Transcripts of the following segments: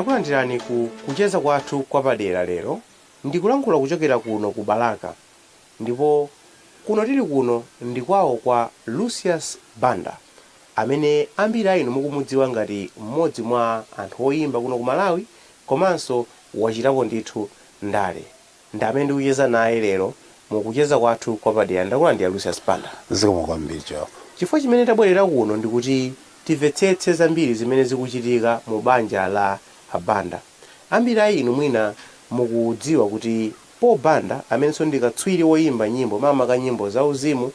Takulandirani ku kucheza kwathu kwapadera lero. Ndikulankhula kuchokera kuno ku Balaka, ndipo kuno tili kuno ndi kwawo kwa Lucius Banda, amene ambiri a inu mukumudziwa ngati mmodzi mwa anthu oyimba kuno ku Malawi komanso wachitapo ndithu ndale. Ndi amene ndikucheza naye lero mu kucheza kwathu kwapadera. Ndakulandira, Lucius Banda. Zikomo kwambiri, Job. Chifukwa chimene tabwerera kuno ndikuti timvetsetse zambiri zimene zikuchitika mu banja la a Banda. Ambiri a inu mwina mukudziwa kuti Paul Banda, amenenso ndi katswiri woyimba nyimbo, makamaka nyimbo zauzimu,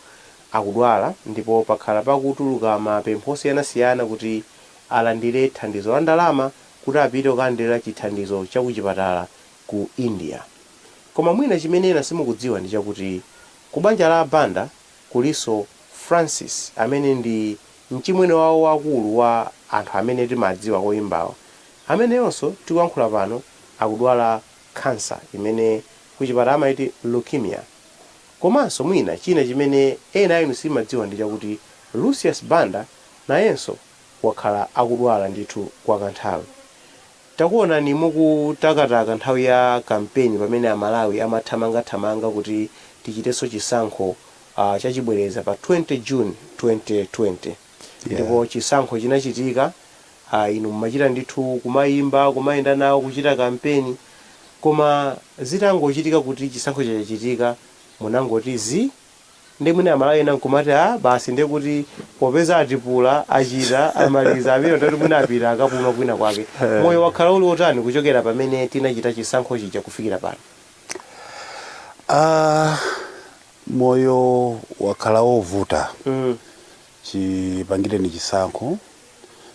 akudwala, ndipo pakhala pakutuluka mapempho osiyanasiyana kuti alandire thandizo la ndalama kuti apite kukalandira chithandizo cha kuchipatala ku India. Koma mwina chimene ena simukudziwa ndi chakuti ku banja la a Banda kulinso Francis, amene ndi mchimwene wawo wakulu wa anthu amene timadziwa oyimbawa, ameneyonso tikuyankhula pano akudwala khansa imene kuchipatala amaiti leukemia. Komanso mwina china chimene ena a inu simadziwa ndi chakuti Lucius Banda nayenso wakhala akudwala ndithu kwa kanthawi. Takuonani mukutakataka nthawi ya kampeni pamene Amalawi amathamangathamanga kuti tichitenso chisankho chachibwereza pa 20 June 2020. Ndipo chisankho chinachitika, inu mumachita ndithu kumayimba, kumayenda nawo, kuchita kampeni, koma zitangochitika kuti chisankho chachitika, munangoti zi. Ndi mwina Amalawi ena nkumati, "A basi, ndiye kuti popeza atipula, achita, amaliza, amene ndati mwina apita akapuma kwina kwake." Moyo wakhala uli otani kuchokera pamene tinachita chisankho chija kufikira pano? Ah, moyo wakhala wovuta. Chipangireni chisankho,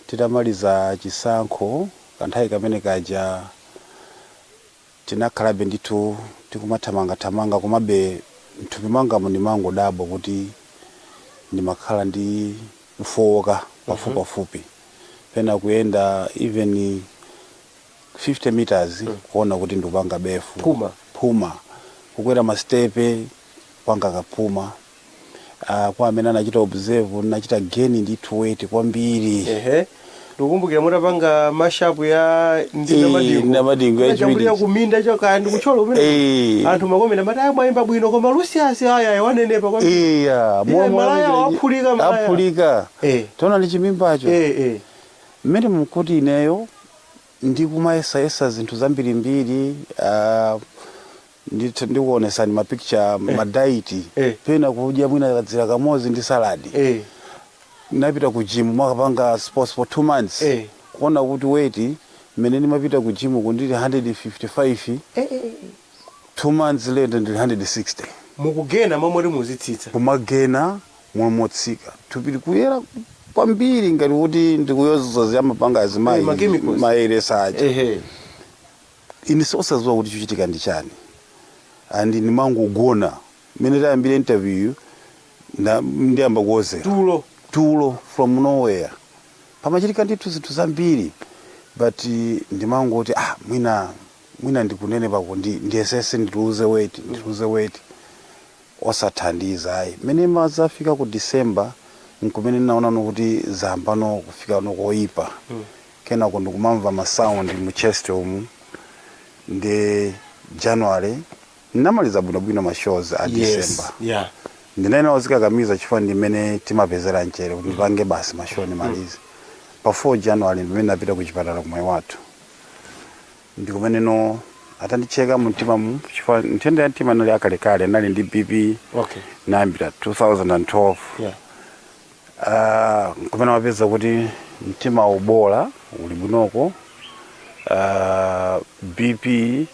titamaliza chisankho, kanthawi kamene kaja tinakhalabe ndithu tikumathamangathamanga, komabe mthupi mwangamo ndimangodabwa kuti ndimakhala ndi kufowoka pafupipafupi. Pena kuyenda even 50 meters, kuona kuti ndikupanga befu. Phuma. Phuma. Kukwera masitepe, kupanga kaphuma. Kwa amene anachita observe, ndinachita gain ndithu weight kwambiri. Ehe, ndikukumbukira mutapanga mashup ya ndina Madingo. Namadingo Nachambulira yachiwiri. Kuminda chokaya ndikuchola kumene. Anthu makomena amati, "Aya, mwayimba bwino, koma Lucius aya wanenepa kwambiri." Iya. Iya, malaya waphulika, malaya. Aphulika. Taona ndi chimimbacho. Mmene mukuti ineyo ndikumayesayesa zinthu zambirimbiri, ndikuonesani mapicture, madiet, pena kudya mwina kadzira kamodzi ndi salad. Napita ku gym, makapanga sports for 2 months, kuona kuti weight mmene ndimapita ku gym kundili 155, 2 months later ndili 160. Mukugena momwe muzitsitsa. Kumagena motsika, thupi likuyera kwambiri ngati kuti ndikuyoza ziyamapanga azimayi. Ma chemicals. Mayeresa aja. Ine osadziwa kuti chochitika ndi chani, and ndimangogona. Mmene tayambira interview, ndiyamba kuwozera. Tulo. Tulo from nowhere. Pamachitika ndithu zinthu zambiri, but ndimangoti, "Ah, mwina mwina ndikunene pako, ndiyesese ndiluze weight, ndiluze weight." Osathandiza ayi. Mmene mazafika ku December nkumene ndinaonano kuti zayambano kufika no koyipa. Kenako ndikumamva ma sound mu chest umu. Ndi January ndinamaliza bwinobwino ma shows a December. Ndinene ozikakamiza chifukwa ndimene timapezera mchere kuti ndipange basi ma show ndimalize. Pa 4 January ndimene ndapita ku chipatala kumwe wathu, ndikumeneno atandicheka mumtima mu, chifukwa nthenda ya mtima inali akalekale, nali ndi BP. Nayambira 2012. Kumene wapeza kuti mtima ubola uli bwinoko, BP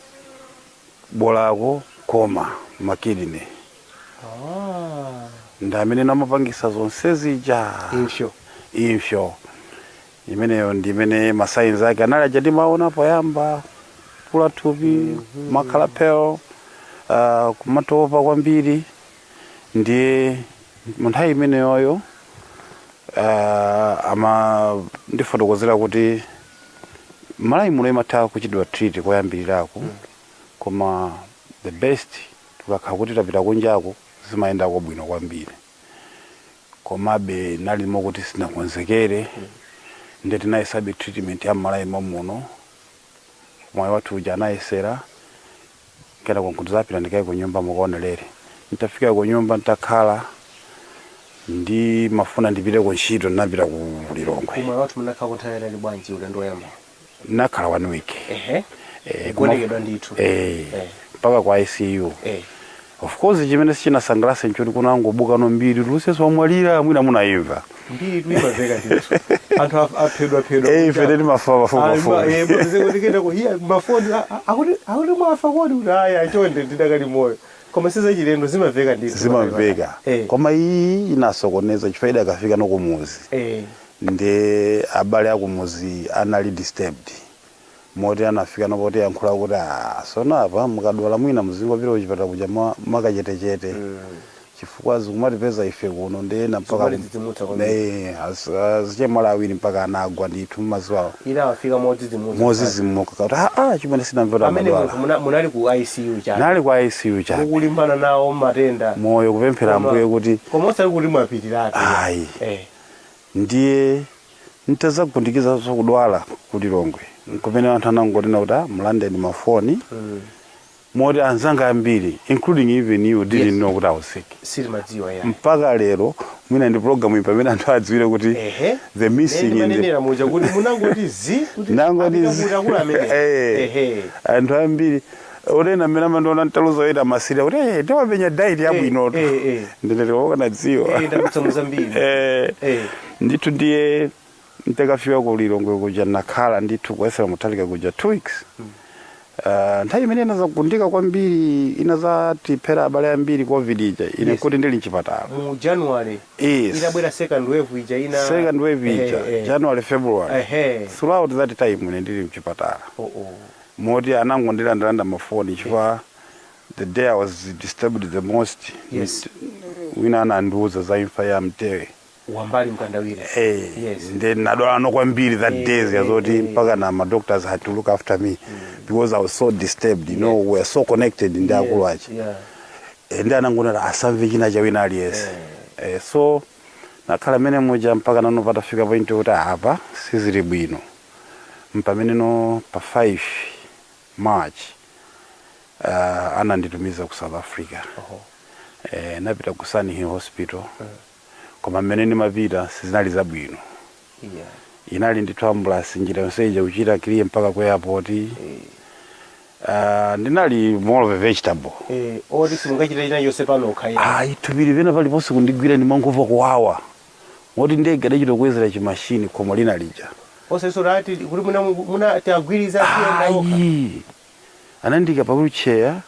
bolako, koma makidney ndi amene namapangisa zonse zija. Impsyo. Impsyo imeneyo ndi imene masigns ake anali aja ndimaona poyamba: kula thupi, makhala pale, kumatopa kwambiri. Ndiye mu nthawi imeneyoyo ama ndifotokozera kuti Malawi muno imatha kuchitidwa treat koyambirirako, koma the best tikakhala kuti tapita kunjako, zimayendako bwino kwambiri. Komabe nalimo kuti sinakonzekere, ndiye tinayesabe treatment ya Malawi muno. Mwayi wathu uja anayesera, kena kunkutizapita ndikaye ku nyumba mukaonelere. Ntafika ku nyumba, ntakhala ndi mafuna ndipite ku ntchito, ndinapita ku Lilongwe. Kumwe wathu munakhala kunthawi yatali bwanji ulendo woyamba? Nakhala one week. Kugonekedwa ndithu? Eh. Mpaka kwa ICU. Of course, chimene sichinasangalatse nchoti kunangobuka no mbiri, Lucius wamwalira, mwina munayimva. Mbiri tuimaveka ndithu, anthu aphedwa phedwa. Ife timafa pafupi. Kenako iya mafoni akuti mwafa kodi, kuti aya chonde ndidakali moyo, koma sizachilendo, zimaveka ndithu. Zimamveka. Koma iyi inasokoneza chifukwa idakafika nokumuzi. Ndi abale akumuzi anali disturbed, moti anafika nopoti yankhula kuti, "Ah, sono apa mukadwala mwina muzingopita kuchipatala kuja mwakachetechete, chifukwa zikumatipeza ife kuno ndena mpaka Zikumatidzidzimutsa kwambiri. Eh, azichemwali awiri mpaka anagwa ndithu mmaziwawo. Inawafika modzidzimutsa. Mozizimuka kuti aa, chimene sinamvera Amene munthu amadwala. munali ku ICU chake? Nali kwa ICU chake. Mukulimbana nawo matenda. Moyo kupemphera Ambuye kuti Koma osati kuti mwapitiratu. Ayi. Ndiye ntazagundikizanso kudwala ku Lilongwe, kumene anthu anangonena kuti, "Ah, mulandeni mafoni," moti anzanga ambiri, including even you, didn't know kuti I was sick. Sitimadziwa ya. Mpaka lero, mwina ndi program iyi pamene anthu adziwire kuti the missing in the Manenera muja kuti munangoti zi kuti Nangoti apita zi. kuti akulu amene. Anthu ambiri unena mmene amandiona ntaluza weight amasirira kuti, "Eh, tiwapenya diet yabwinotu." Ndinati wakanadziwa. Ndadutsa muzambiri. Ndithu, ndiye ntakafika ku Lilongwe kuja, nakhala ndithu kuyesera Mutharika kuja 2 weeks. Nthawi imene inazagundika kwambiri, inazatiphera abale ambiri, COVID ija, ine kuti ndili mchipatala. Mu January? Yes. Itabwera second wave ija ina. Second wave ija. January, February. Throughout that time ine ndili mchipatala. Oh. Moti anangondilandalanda mafoni, chifukwa the day I was disturbed the most, wina anandiuza za imfa ya Mtewe. Wambali Mkandawire. Then nadwala kwambiri that days yazoti mpaka na ma doctors had to look after me because I was so disturbed. We were so connected ndi akulu aja. Ndi anangonera asamve china cha wina aliyense. So nakhala mene muja mpaka nano patafika point kuti apa sizili bwino, mpamene no pa 5 March ananditumiza ku South Africa. Napita ku Sunhill Hospital, koma mmene ndimapita sizinali zabwino. Inali ndithu ambulance njira yonse ija kuchita clear mpaka ku airport. Ndinali more of a vegetable. Oti simungachite china chonse panokha ya. Ayi, thupili pena paliponse kundigwira, ndimangomva kuwawa, moti ndege adachita kukwezera chimashini khomo lina lija. Onsenso lati kuti muna tiagwiriza kuyenda okha. Ayi, anandika pa wheelchair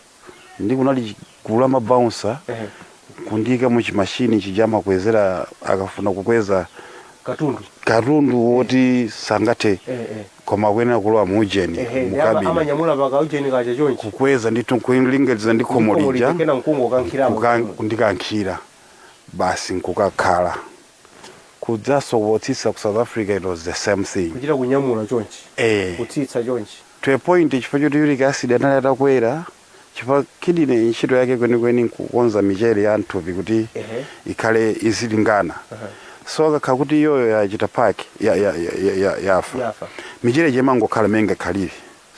ndi kunali gulu la mabouncer kundika mu chimashini chijama kukwezera akafuna kukweza katundu. Katundu woti sangathe koma kuyenera kulowa mu ujeni, Ehe, mu ndi cabin. Amanyamula paka ujeni kacha chonchi. Kukweza ndithu, nkulingaliza ndi khomo Khomo lija. Kena mkungu ukankhiramo. Kundikankhira basi, nkukakhala kudzaso kutsitsa ku South Africa, it was the same thing. Kuchita kunyamula chonchi. Kutsitsa chonchi. To a point, chifukwa choti uric acid anali atakwera, chifukwa kidney ntchito yake kwenikweni nkukonza michere ya mthupi kuti ikhale izilingana. So akakhala kuti iyoyo yachita paki yafa, Yafa. michere chemangokhala menga khalire.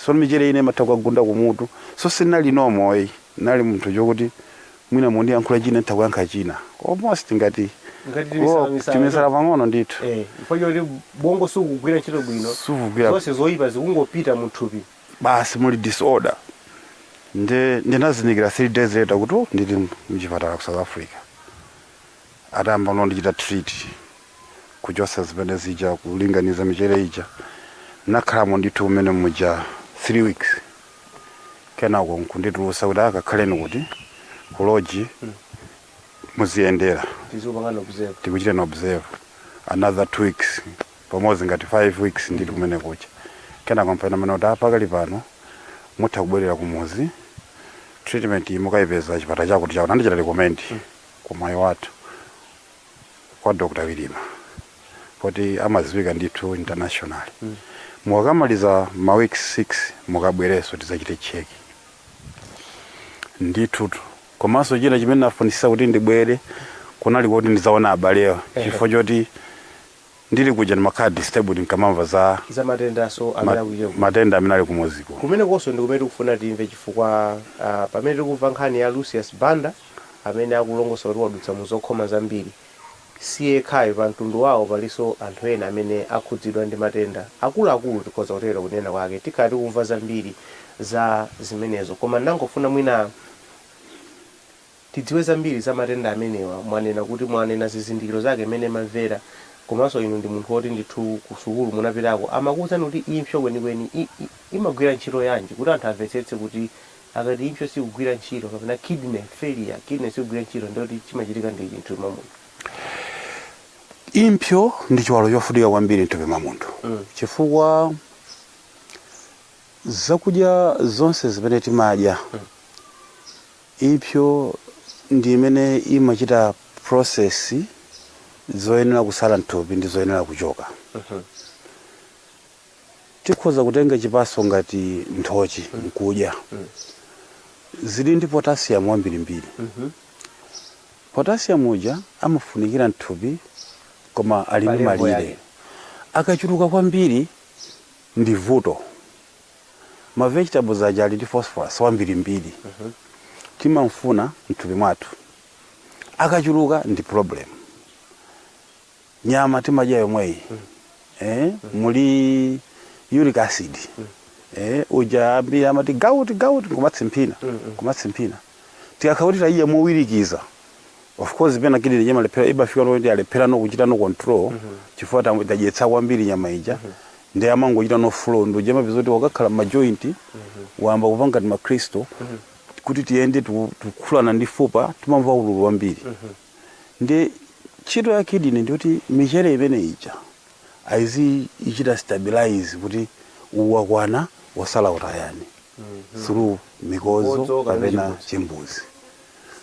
So michere ine imatha kukagunda kumutu, so sinali normal, nali munthu chokuti mwina mundiyankhula china, ntha kuyankha china, almost ngati Ngati kulowa timisala misala. Timisala pang'ono ndithu. Chifukwa choti bongo sukugwira ntchito bwino. Sukugwira. Zonse zoyipa zikungopita muthupi. Basi, muli disorder. Nde ndinazindikira 3 days later kuti, oh, ndili mchipatala ku South Africa. Atamba nondichita treat, kuchosa zimene zija, kulinganiza michere ija, nakhalamo ndithu kumene muja 3 weeks. Kenako nkunditulusa kuti akakhaleni kuti ku lodge muziyendera. Tizikupangana observe. Tikuchita na observe another 2 weeks, pamodzi ngati 5 weeks ndili kumene kucha. Kenako mpena mene kuti apakali pano mutha kubwerera kumuzi, treatment iyi mukayipeza chipatala chakuti chakuti. Andichita recommend ku mayi wathu kwa Dr. Wilima, poti amaziwika ndithu international. Mukakamaliza ma weeks 6 mukabwereso tidzachite check ndithutu. Komanso china chimene nafunisisa kuti ndibwere kunali kuti ndidzaona abalewa, chifukwa choti Ndili kuja ndimakhala disturbed nkamamva za za matendaso amene akuchitika matenda amene ali kumuziko. Kumene konso ndi kumene tikufuna timve, chifukwa pamene tikumva nkhani ya Lucius Banda amene akulongosola kuti wadutsa mu zokhoma zambiri, si yekhayo. Pa mtundu wawo palinso anthu ena amene akhudzidwa ndi matenda akuluakulu, tikhoza kutero kunena kwake. Tikhala tikumva zambiri za zimenezo, koma ndangofuna mwina tidziwe zambiri za matenda amenewa. Mwanena kuti mwanena zizindikiro zake imene mamvera, komanso inu ndi munthu woti ndithu ku sukulu munapitako, amakuwuzani kuti impsyo kwenikweni imagwira ntchito yanji, kuti anthu amvetsetse kuti akati impsyo sikugwira ntchito kapena kidney failure, kidney sikugwira ntchito, ndiyoti chimachitika ndi chinthu mwa munthu. Impsyo ndi chiwalo chofunika kwambiri mthupi mwa munthu, chifukwa zakudya zonse zimene timadya, impsyo ndi imene imachita process zoyenera kusala mthupi ndi zoyenera kuchoka. Tikhoza kutenga chipaso ngati nthochi nkudya, zili ndi potassium wambirimbiri. Potassium uja amafunikira mthupi, koma ali ndi pa level malire. Yake. Akachuluka kwambiri ndi vuto. Ma vegetables aja ali ndi phosphorus wambirimbiri, timamfuna mthupi mwathu, akachuluka ndi problem. Nyama timadya yomweyi, muli uric acid, uja ambiri amati gout, gout, kumatsimphina, kumatsimphina. Tikakhala kuti taiya mowirikiza, of course pena kidney imalephera, imafika kuti alephera no kuchita no control, chifukwa tadyetsa kwambiri nyama ija, ndi amangochita no flow, ndi uja mapeza kuti wakakhala ma joint wamba kupanga ti ma crystal, kuti tiyende tikukhulana ndi fupa, timamva ululu wambiri. Ndi ntchito ya kidney ndikuti michere imene ija aizi ichita stabilize kuti uwakwana, wasala utayani through mikodzo mikodzo kapena kapena chimbuzi.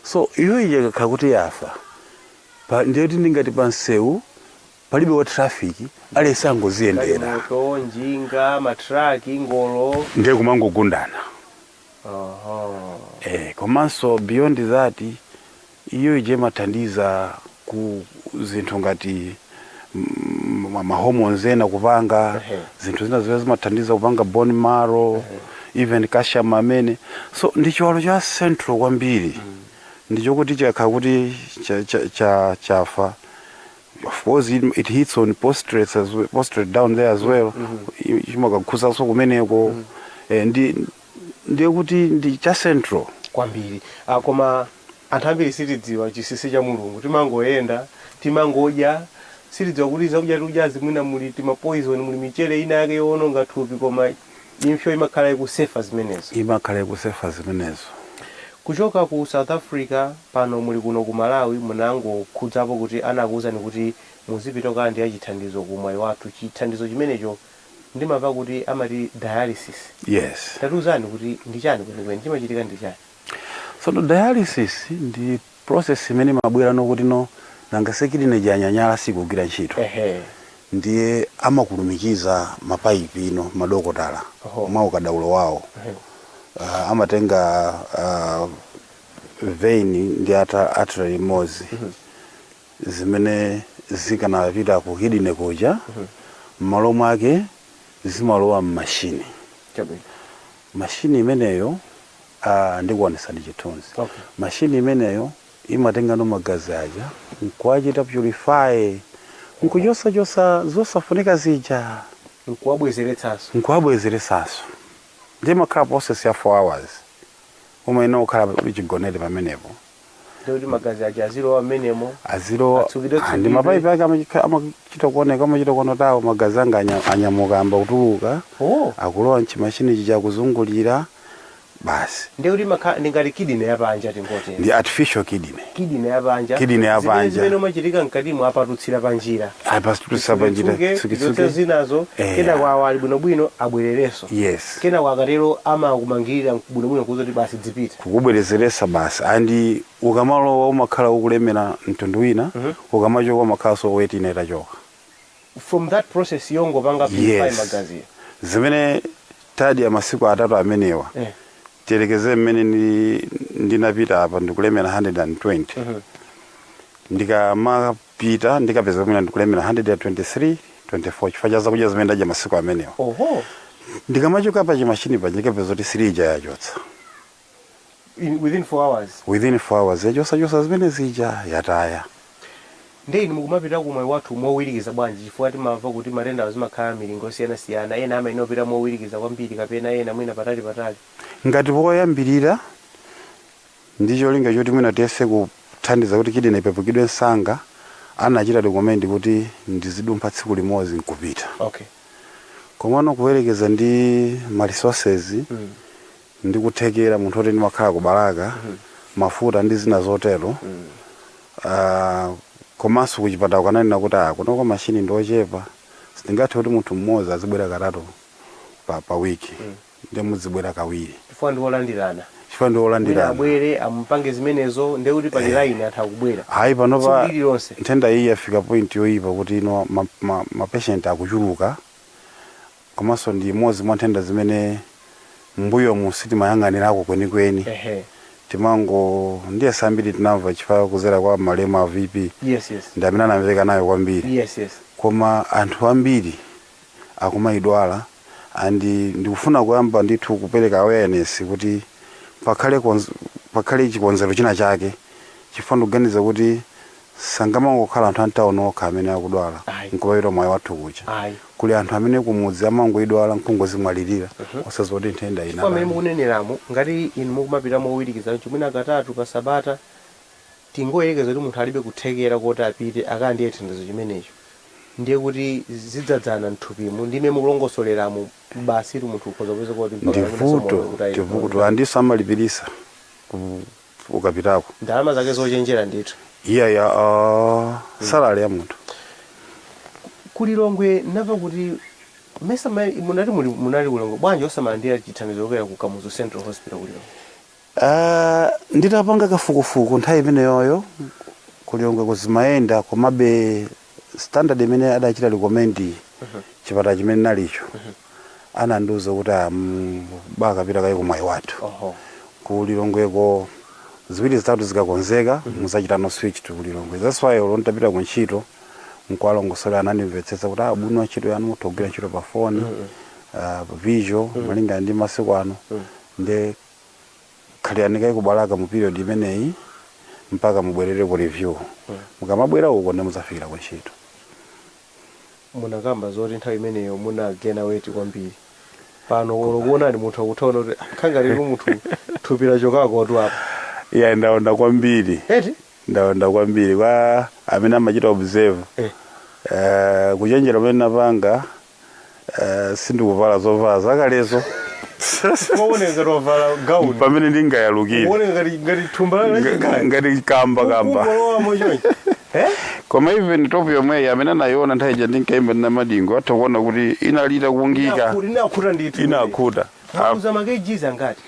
So iyo ija ikakhala kuti yafa, ndiye kuti ndingati pa msewu palibe wa traffic, aliyense angoziyendera. Galimoto, njinga, matraki, ngolo. Ndiye kumangogundana. Komanso beyond that, iyo ija imathandiza ku zinthu ngati ma hormones ena kupanga zinthu zina zimene zimathandiza kupanga bone marrow, even calcium amene. So ndi chiwalo cha central kwambiri, ndichokuti chikakhala kuti chafa, of course it hits on prostate as well, prostate down there as well, chimakakhusanso kumeneko. Ndiye kuti ndi cha central kwambiri. Koma anthu ambiri sitidziwa chinsinsi cha Mulungu. Timangoyenda, timangodya, sitidziwa kuti zakudya tikudyazi mwina muli tima poison, muli michere ina yake yowononga thupi, koma impsyo imakhala ikusefa zimenezo. Imakhala ikusefa zimenezo. Kuchoka ku South Africa, pano muli kuno ku Malawi, munangokhudzapo kuti anakuwuzani kuti muzipita kukalandira chithandizo ku Mwaiwathu. Chithandizo chimenecho ndimamva kuti amati dialysis. Yes. Tatiuzani kuti ndi chani kwenikweni, chimachitika ndi chani? So no, dialysis ndi process imene imabwera nokuti no nanga se kidney yanyanyala, sikugwira ntchito, ndiye amakulumikiza mapaipi ino madokotala mwa ukadaulo wawo. Amatenga vein ndi artery imodzi zimene zikanapita ku kidney kuja, m'malo mwake zimalowa m'mashini. Mashini imeneyo, ndikuonesani chithunzi. Mashini imeneyo imatenga no magazi aja nkuwachita purify, nkuchosachosa zosafunika zija, nkuwabwezeretsanso. Nkuwabwezeretsanso. Ndiye makhala process ya 4 hours, umayenera kukhala uli chigonere pamenepo. Ndikuti magazi aja azilowa mmenemo. Azilowa. Atsukidwe, Ah, ndi tsukidwe. mapaipi ake amachita kuoneka, amachita kuona kuti awo magazi anga anyamuka, amba kutuluka, akulowa mchimashini chija, akuzungulira basi. Ndikuti ndingati kidney yapanja, tingotero. Ndi artificial kidney. Kidney yapanja. Kidney yapanja. Zimene umachitika mkatimo apatutsira panjira. Apatutsa panjira. Tsuke, Tsukitsuke. tichotse zinazo. Kenako awo ali bwinobwino abwererenso. Kenako akatero amakumangirira bwinobwino kuza kuti basi, dzipita. Kukubwerezeresa basi. And ukamalowa umakhala ukulemera mtundu wina, ukamachoka umakhalanso weight ina itachoka. From that process yongopanga purify magazi. Zimene tadya masiku 3 amenewa, tiyerekeze mmene ndinapita apa ndikulemera 120, ndikamapanga Ndikapita ndikapeza mwina ndikulemera 123 24 chifukwa cha zakudya zimene ndadya masiku amenewo. Ndikamachoka pa chimashini paja ndikapeza kuti 3 ija yachotsa. Within 4 hours? Within 4 hours yachosachosa zimene zija, yataya. Ndiye inu mukumapita ku Mwaiwathu mowirikiza bwanji? Chifukwa timamva kuti matenda zimakhala milingo yosiyanasiyana, ena amayenera kupita mowirikiza kwambiri kapena ena mwina patali patali. Ngati poyambirira ndi cholinga choti mwina tiyese kuthandiza kuti kidney ipepukidwe msanga, anachita recommend kuti ndizidumpha tsiku limodzi nkupita. Komano kuyerekeza ndi ma resources ndi kuthekera munthu oti ndimakhala ku Balaka, mafuta ndi zina zotero, komanso kuchipatala kananena kuti kunoko mashini ndi ochepa, sitingathe kuti munthu mmodzi azibwera katatu pa wiki, ndi muzibwera kawiri. Chifukwa ndi olandirana. Chifukwa ndi Mwina olandirana. abwere amupange zimenezo, ndiye kuti pali line, anthu akubwera Hayi, panopa tsiku lililonse. Nthenda iyi yafika point yoyipa kuti ino ma patient akuchuluka, komanso ndi imodzi mwa nthenda zimene mbuyomu sitimayang'anirako kwenikweni. Timango ndiye sambiri tinamva chifukwa kuzera kwa malemu a VP ndi amene anamveka nayo kwambiri. Koma anthu ambiri akumayidwala, and ndikufuna kuyamba ndithu kupereka awareness kuti pakhale chikonzero china chake, chifukwa ndikuganiza kuti sangamangokhala anthu antawuni okha amene akudwala nkumapita Mwaiwathu kuja. Kuli anthu amene kumudzi amangoidwala nkungozimwalirira osadziwa kuti nthenda Chifukwa amene inatani. Mukuneneramo, ngati inu mukumapita mowirikiza chimwina katatu pa sabata, tingoyerekeza kuti munthu alibe kuthekera kuti apite akalandire chithandizo chimenecho, ndiye kuti zidzadzana mthupimu ndime mukulongosoleramo, basi tu munthu ukhoza kupeza kuti mpaka Ndi mwina somoyo vuto. kuti ayi- Ndi vuto, andiso amalipirisa ukapitako. Ndalama zake zochenjera ndithu. Iya ya salary ya munthu. Kulilongwe ndamva kuti mesa munati munali kulilongwe, bwanji osamalandira chithandizo kuchokera ku Kamuzu Central Hospital kulilongwe? Nditapanga kafukufuku nthawi imeneyoyo, kulilongwe kuzimayenda, komabe standard imene adachita recommend chipatala chimene nalicho, anandiuza kuti bakapita kaye ku Mwaiwathu. Kulilongweko ziwiri zitatu zikakonzeka muzachitano switch to kulilongwe. That's why olo nditapita ku ntchito nkuwalongosola, anandimvetsetsa kuti bwino wa ntchito yanu mutha kugwira ntchito pa foni, pa visual, malingana ndi masiku ano, nde khalirani kaye ku Balaka mu period imeneyi mpaka mubwerere ku review. Mukamabwera uko ndi muzafikira ku ntchito. Munakamba zoti nthawi imeneyo munagena weight kwambiri. Pano olo kuonani munthu akuthaona kuti khanga lero munthu thupi lachokako tu apa. Iya, ndaonda kwambiri. Eti? Ndaonda kwambiri. Kwa amene amachita observe, kuchenjera pamene napanga, sindikuvala zovala zakalezo. Kuoneka ngati wavala gauni. Pamene ndingayalukire. Kuoneka ngati thumba la chingale. Ngati kamba kamba. Kungolowamo chonchi, eh? Koma even top yomweyi, amene anayiona nthawi ija ndinkayimba ndi Namadingo atha kuona kuti inalita kungika. Inakhuta ndithu. Inakhuta. Mwakuza ma kgs angati?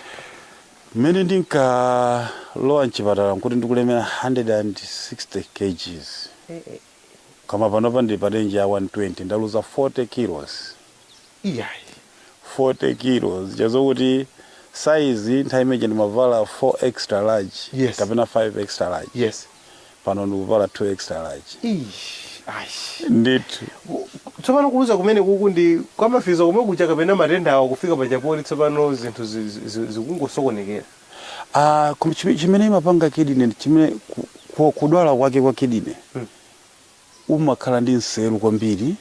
Mmene ndinkalowa mchipatala nkuti ndikulemera 160 kgs, koma panopa ndili pa range ya 120. Ndaluza 40 kilos. Iyayi. 40 kilos chazokuti size nthawi imeneyi ndimavala 4 extra large kapena 5 extra large, pano ndikuvala 2 extra large. Ish, ayi. Ndithu. Tsopano kuluza kumene kuku ndi kwamafizo komwe kucha kapena matenda awa kufika pachapoti tsopano zinthu zikungosokonekera? Ah, chimene imapanga kidney, chimene kudwala kwake kwa kidney, umakhala ndi nseru kwambiri.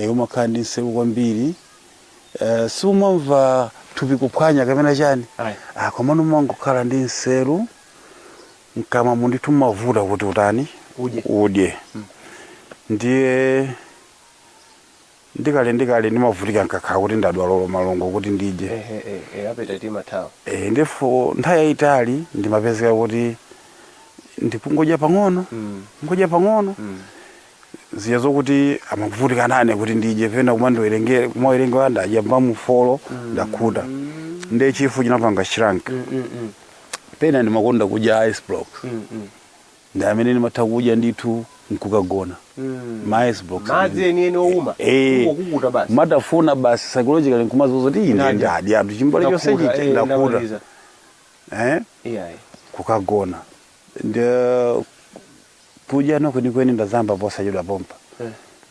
Umakhala ndi nseru kwambiri, siumamva thupi kuphwanya kapena chani. Komano umangokhala ndi nseru mkamwa mundithu, mavuta kuti utani? Udye. Udye. Ndiye ndikale ndikale ndimavutika nkakhala kuti ndadwala olo malungo kuti ndidye. Ehe, appetite imathawa. Ndipo nthawi yayitali ndimapezeka kuti ndikungodya pang'ono, ngodya pang'ono, ziya zokuti amavutika nane kuti ndidye, pena kumandiwerengera, kumawerenga ndadya mbamufolo, ndakhuta, ndiye chifu chinapanga shrunk. Pena ndimakonda kudya ice blocks, ndi amene ndimatha kudya ndithu nkukagona, ma ice blocks. Madzi enieni owuma. Kungokukuta basi. Matafuna basi, psychologically nkumazuza kuti ine Ndadya. ndadya anthu chimbale chonse Ndakhuta, chicha, ndakhuta. Ndamaliza. Eh? Iyayi. Kukagona ndi Kudya no kwenikweni ndazamba posachedwa pompa.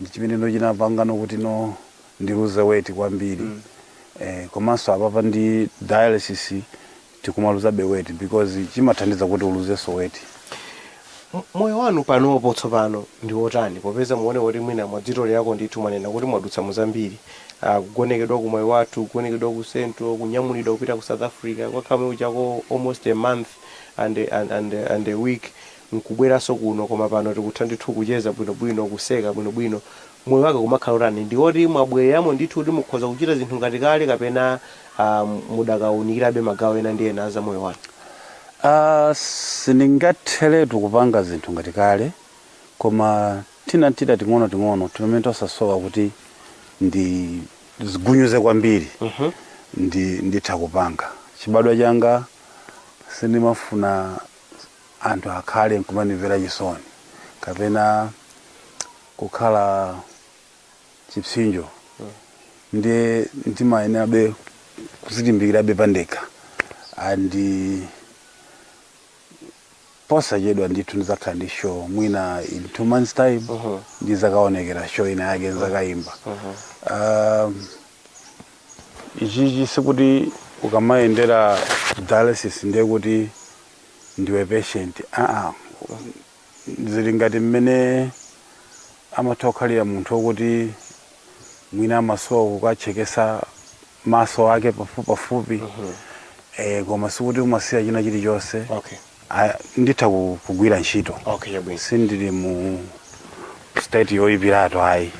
Ndi chimene no chinapanga no kuti no ndiluze weight kwambiri. Komanso apapa ndi dialysis tikumaluzabe weight because chimathandiza kuti uluzenso weight. Moyo wanu panopo tsopano ndi wotani, popeza muone kuti mwina mwadzitolerako ndithu, mwanena kuti mwadutsa muzambiri, kugonekedwa ku moyo wathu, kugonekedwa ku Central, kunyamulidwa kupita ku South Africa, kwakhala uchako almost a month and a week, nkubweranso kuno, koma pano tikutha ndithu kucheza bwinobwino, kuseka bwinobwino. Moyo wake kumakhala utani? Ndi woti mwabwereramo ndithu kuti mukhoza kuchita zinthu ngati kale, kapena mudakawunikirabe magawo ena ndi ena za moyo wanu? Sindingatheretu kupanga zinthu ngati kale, koma tina tina ting'ono ting'ono timene tosasowa kuti ndi zigunyuze kwambiri ndi nditha kupanga. Chibadwa changa sindimafuna anthu akhale nkumandimvera chisoni kapena kukhala chipsinjo, ndi ndimayenerabe kuzilimbikirabe pandekha. And posachedwa ndithu ndizakhala ndi show, mwina in 2 months time ndizakaonekera show ina yake, ndizakayimba. Ichichi sikuti ukamayendera dialysis ndiye kuti ndiwe patient, aa. Zili ngati mmene amatha kukhalira munthu wokuti mwina amasowa kukachekesa maso ake pafupi pafupi, koma sikuti umasiya china chilichonse. Nditha kugwira ntchito. Okay, chabwino. Sindili mu state yoyipiratu, ayi.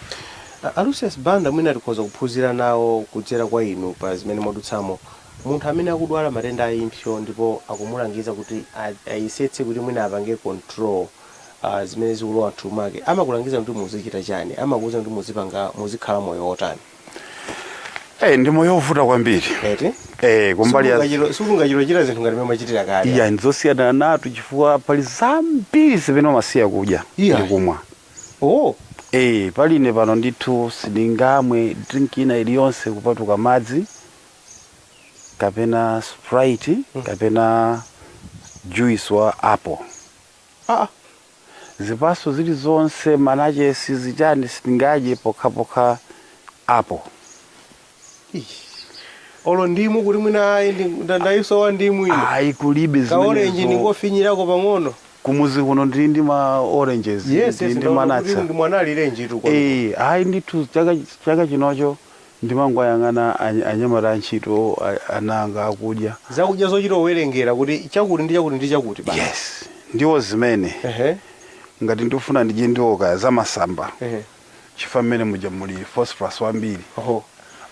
A Lucius Banda, mwina tikhoza kuphunzira nawo kudzera kwa inu pa zimene mwadutsamo. Munthu amene akudwala matenda a impsyo ndipo akumulangiza kuti ayesetse kuti mwina apange control zimene zikulowa mthupi mwake, amakulangiza kuti muzichita chani? Amakuwuza kuti muzipanga, muzikhala moyo wotani? Ndi moyo wovuta kwambiri. Eti? Kumbali ya Sikungachitochita zinthu ngati mmene mumachitira kale. Iya, ndizosiyana natu chifukwa pali zambiri zimene umasiya kudya ndi kumwa. Paline pano ndithu sindingamwe drink ina iliyonse kupatuka madzi kapena Sprite kapena juice wa apple. Zipaso zilizonse, manachesi, zichani, sindingadye pokhapokha apple. Ih. Olo ndimu, kuti mwina ayi, ndayisowa ndimu ino? Ayi, kulibe. Ka orange? Zimenezo. Ndingofinyirako pang'ono? Kumuzi kuno ndili ndi ma oranges, ndili ndi Ndaona kuti manatsa. ndi mwana alirenji tu. Ayi ndithu, chaka chinocho ndimangoyang'ana anyamata antchito ananga akudya. Zakudya zochita kuwerengera kuti chakuti ndi chakuti ndi chakuti basi. Yes, ndiwo zimene ngati ndifuna ndidye ndiwo kaya zamasamba, chifukwa mmene muja muli phosphorus wambiri.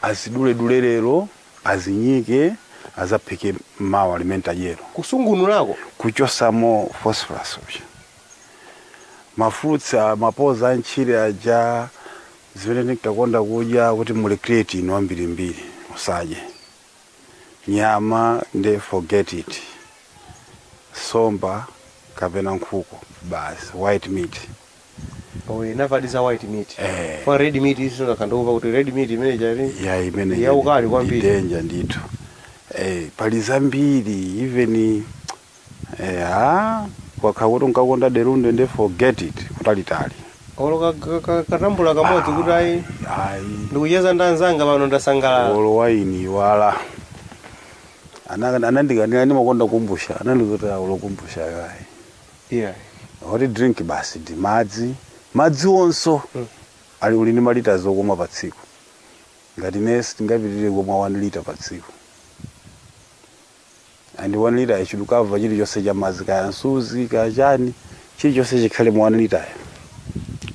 Aziduledule lero, azinyike, azaphike mawa limene tadyero. Kusungunulako. Kuchosamo phosphorus uja. Mafruits, mapoza antchire aja, zimene ndinkakonda kudya kuti muli creatine wambirimbiri, usadye. Nyama nde forget it, somba kapena nkhuku basi, white meat. Oh, inavadi za white meat. Eh. Kwa red meat iso ndakandiuva kuti red meat imene chali ya imene yaukali kwambiri. Danger ndithu. Pali zambiri, even ha kwakha kuti unkakonda derunde, nde forget it, kutalitali. Olo katambula kamodzi kuti ayi, ayi, ndikucheza ndi anzanga pano, ndasangalala? Olo waini wala anandikanira, ndimakonda kumbusha, anandizoti olo kumbushayo ayi. Oti drink basi ndi madzi, madzi onso ali uli ndi malita okumwa pa tsiku. Ngati ine sindingapitirire kumwa 1 liter pa tsiku, and 1 liter I should cover chilichonse cha madzi, kaya msuzi, kaya chani, chilichonse chikhale mu 1 liter.